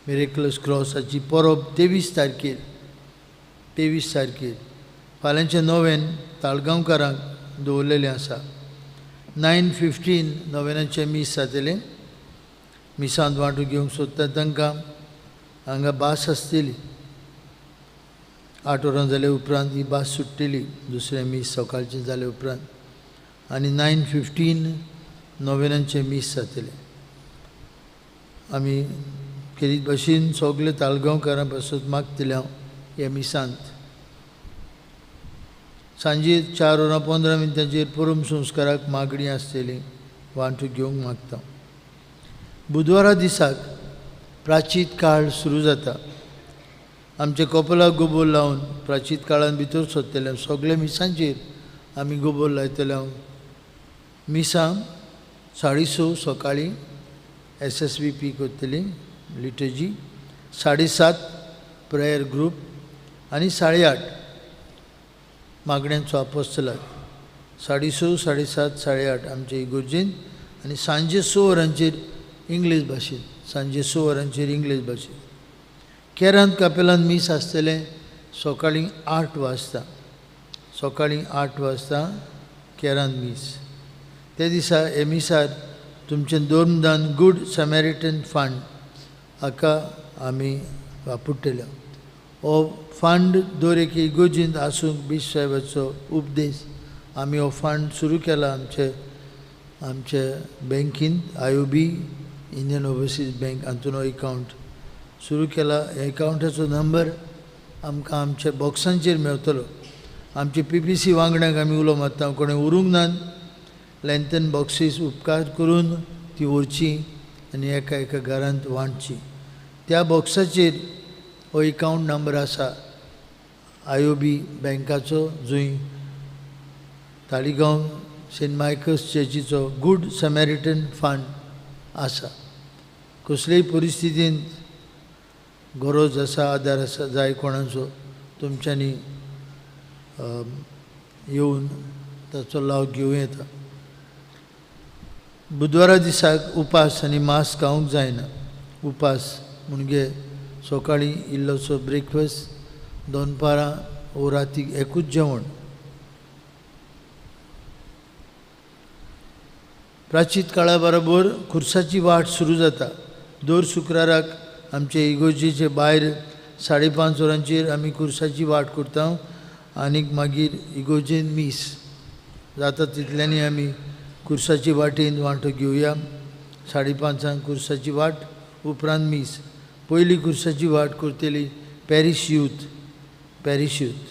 मिरेकलस क्रॉसाची परब 23 तारखेर, 23 तारखेर फाल्यांचें नोवेन ताळगांवकारांक दवरलेलें आसा. 9:15 नोवेनाचें मीस जातलें. मिसांत वांटो घेवंक सोदता तांकां हांगा भास आसतली. 8 वरां जाले उपरांत ही भास सुट्टली, दुसरें मीस सकाळचें जाले उपरांत. आनी 9:15 नोवेनाचें मीस जातलें. आमी खेरीत भाशेन सगळे ताळगांवकारां पासत मागतले हांव ह्या मिसांत. सांजे 4 वरां 15 मिनटांचेर परम संस्काराक मागणी आसतली, वांटो घेवंक मागता. बुधवारा दिसाक प्राचीत काळ सुरू जाता. आमच्या कपलाक गोबोर लावन प्राचीत काळान भितर सोदतले. सगळे मिसांचेर आमी गोबोर लायतले. हांव मिसां 6:30 सकाळीं SSVP करतली लिटर्जी, 7:30 प्रेयर ग्रूप आनी 8:30 मागण्यांचो आपोस्तलाद. 6:30, 7:30, 8:30 आमचे इगोर्जेन. आनी सांजे 6 वरांचेर इंग्लीश भाशेन, सांजे 6 वरांचेर इंग्लीश भाशेन केरांत कापेलान मीस आसतलें सकाळीं 8 वाजता. सकाळीं 8 वाजता केरांत मीस. ते दिसा हे मिसार तुमचें दोनदान गूड सॅमेरिटन फंड हाका आमी वापरतले. हो फंड दर एके इगोर्जेंत आसूंक बीश साहेबाचो उपदेश. आमी हो फंड सुरू केला आमचे आमचे बँकीन, IOB Indian overseas bank हातून हो एकावंट सुरू केला. एकावंटाचो नंबर आमकां आमच्या बॉक्सांचेर मेवतलो. आमचे PPC वांगड्यांक आमी उलो मारता, कोणें उरूंक नात लॅन्थन बॉक्सीस उपकार करून ती व्हरची आनी एका एका घरांत वांटची. त्या बॉक्साचेर हो एकावंट नंबर आसा IOB बँकाचो, जंय Taleigao Saint Michael's चर्चीचो good सॅमेरिटन fund आसा. कसलेय परिस्थितींत गरज आसा, आदार आसा जाय कोणाचो, तुमच्यांनी येवन ताचो लाव घेवं येता. बुधवारा दिसाक उपास आनी मांस खावंक जायना. उपास म्हणजे सकाळीं इल्लोसो ब्रेकफास्ट, दनपारां वो रातीक एकूच जेवण. प्राचीत काळा बरोबर खुर्साची वाट सुरू जाता. दर शुक्राराक आमचे इगोर्जेचे भायर 5:30 वरांचेर आमी खुर्साची वाट करता आनीक मागीर इगोर्जेन मीस जाता तितल्यांनी आमी खुर्साची वाटेन वांटो घेवया. 5:30 खुर्साची वाट, उपरांत मीस. पयली खुर्साची वाट करतली पॅरीश यूथ, पॅरीश यूथ.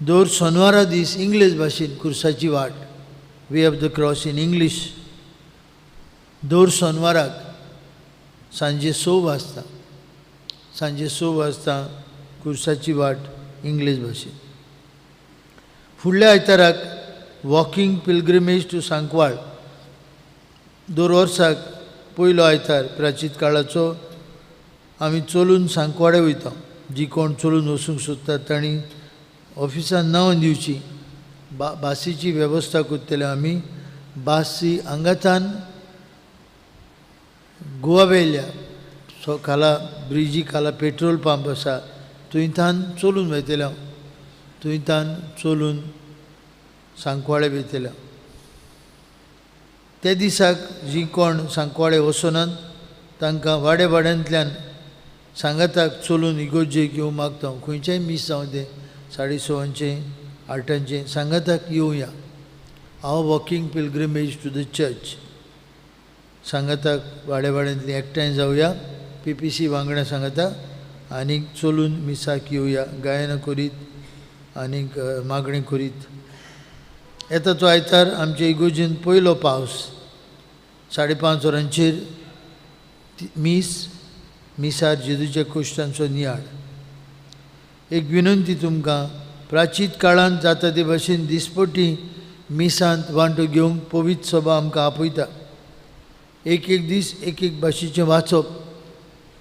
दर सोनवारा दीस इंग्लीश भाशेन खुर्साची वाट, way of the cross in English. दर सोनवाराक सांजे 6 वाजता, सांजे 6 वाजता खुर्साची वाट इंग्लीश भाशेन. फुडल्या आयताराक वॉकिंग पिलग्रिमेज टू सांकवाळ. दर वर्साक पयलो आयतार प्राचीत काळाचो आमी चलून सांकवाळे वयता. जी कोण चलून वचूंक सोदतात तांणी ऑफिसान नांव दिवची. बासीची वेवस्था करतले आमी. बासी हांगाच्यान गोवा वेल्या सो खाला ब्रिजी खाला पेट्रोल पंप आसा थंयच्यान चलून वयतले हांव, थंयच्यान चलून सांकवाळे वयतले. ते दिसाक जी कोण सांकवाळे वचनात तांकां वाडे वाड्यांतल्यान सांगाताक चलून इगोर्जेक येवंक मागता हांव. खंयचेंय मीस जावं तें 6:30 8 सांगाताक येवया. हांव walking pilgrimage to the church. सांगाताक वाडे वाड्यांतली एकठांय जावया, PPC वांगडा सांगाता आनीक चलून मिसाक येवया, गायनां करीत आनीक मागणी करीत. येता तो आयतार आमचे इगोर्जेन पयलो पावस 5:30 वरांचेर मीस, मिसार जेजूच्या कोश्टांचो नियाळ. एक विनंती तुमकां, प्राचीत काळांत जाता ते भाशेन दिसपटी मिसांत वांटो घेवंक पवित्र सभा आमकां आपयता. एक एक दीस एक एक भाशेचें वाचप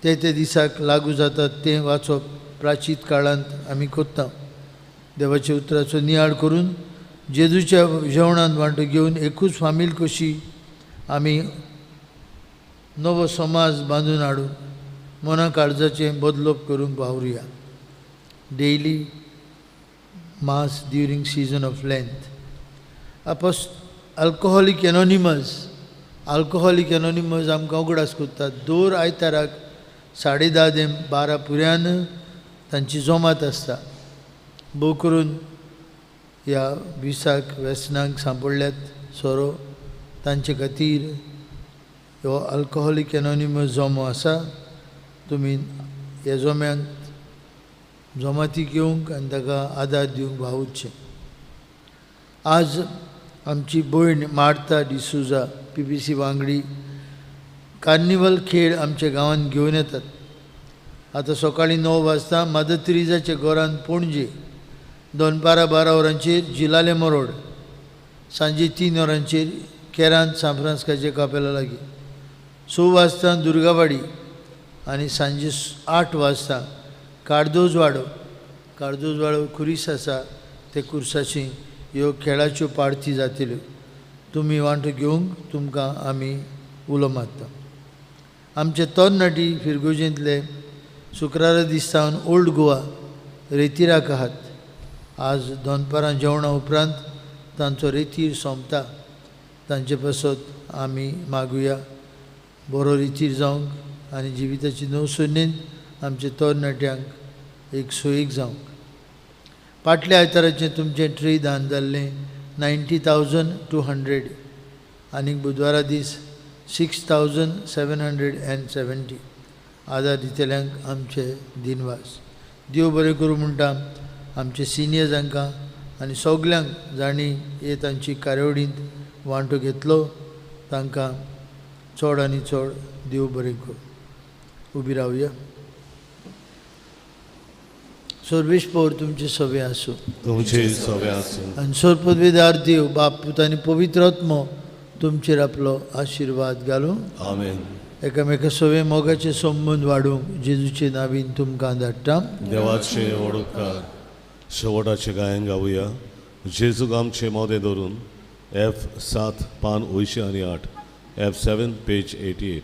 ते ते दिसाक लागू जाता तें वाचप प्राचीत काळांत आमी करता. देवाच्या उतराचो नियाळ करून जेजूच्या जेवणांत वांटो घेवन एकूच फामील कशी आमी नवो समाज बांदून हाडून मना काळजाचें बदलप करूंक वावरुया. Daily mass during season of Lent. Alcoholic anonymous, alcoholic anonymous आमकां उगडास करतात. दर आयताराक 10:30 ते 12 पुऱ्यान तांची जमात आसता. भोव करून ह्या विसाक व्यसनांक सांपडल्यात सोरो, तांचे खातीर हो अल्कोहोलीक एनॉनिमस जमो आसा. तुमी ह्या जम्यांत जमातीक येवंक आनी ताका आदार दिवंक वावुरचें. आज आमची भयण मार्ता डिसुजा PPC वांगडी कार्निवल खेळ आमच्या गांवांत घेवन येतात. आतां सकाळीं 9 वाजता मदर तेरेजाच्या घरान पणजे, दनपारां 12 वरांचेर जिलाले मरोड, सांजे 3 वरांचेर केरांत सांत फ्रांस्काच्या कापेला लागीं, 6 वाजता दुर्गावाडी आनी सांजे 8 वाजता कार्दोजवाडो, कार्दोजवाडो खुरीस आसा ते कुर्साची ह्यो खेळाच्यो पार्ती जातल्यो. तुमी वांटो घेवंक तुमकां आमी उलो मारता. आमचे तरणाटी फिरगोजेंतले शुक्रारा दीस सावन ओल्ड गोवा रेतिराक आहात. आज दनपारां जेवणा उपरांत तांचो रेतीर सोंपता. तांचे पासत आमी मागुया बरो रेतीर जावंक आनी जिविताची नवसुन्नेन आमच्या तरणाट्यांक एक सोयीक जावंक. फाटल्या आयताराचें तुमचें ट्री दान जाल्लें 90,200 आनी बुधवारा दीस 6,770. आदार दितल्यांक आमचे दिनवास. देव बरें करूं म्हणटा आमचे सिनियर्सांकां आनी सगल्यांक जांणी हे तांची कार्यावळींत वांटो घेतलो तांकां चड आनी चड देव बरें करूं. उबी रावया. सर्वेस्पर तुमचे सवे आसूं, तुमचे सवे आसूं. आनी सर्वपदवीदार देव बाप पूत आनी पवित्र आत्मो तुमचेर आपलो आशिर्वाद घालूं. आमेन. एकामेका सवे मोगाचे संबंद वाडूंक जेजूचे नावीन तुमकां धाडटा. देवाचे वडोकार शेवटाचें गायन गावया. जेजूक आमचे मोदें धरून F7 पान 88, F7 page 88.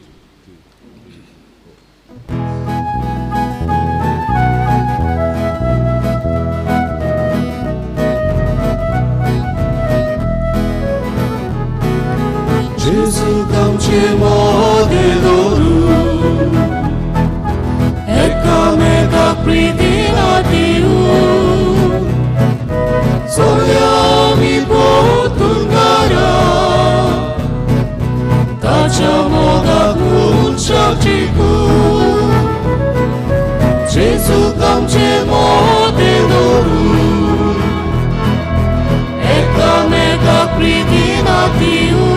जेजूक आमचे मोदें धरून एकामेकाक प्रितीन दिवं, सगळ्या आमी पोतून घरा ताच्या मोगाक मनशाक जिखूं. जेजूक आमचे मोदें धरून एकामेकाक प्रितीन दिवं,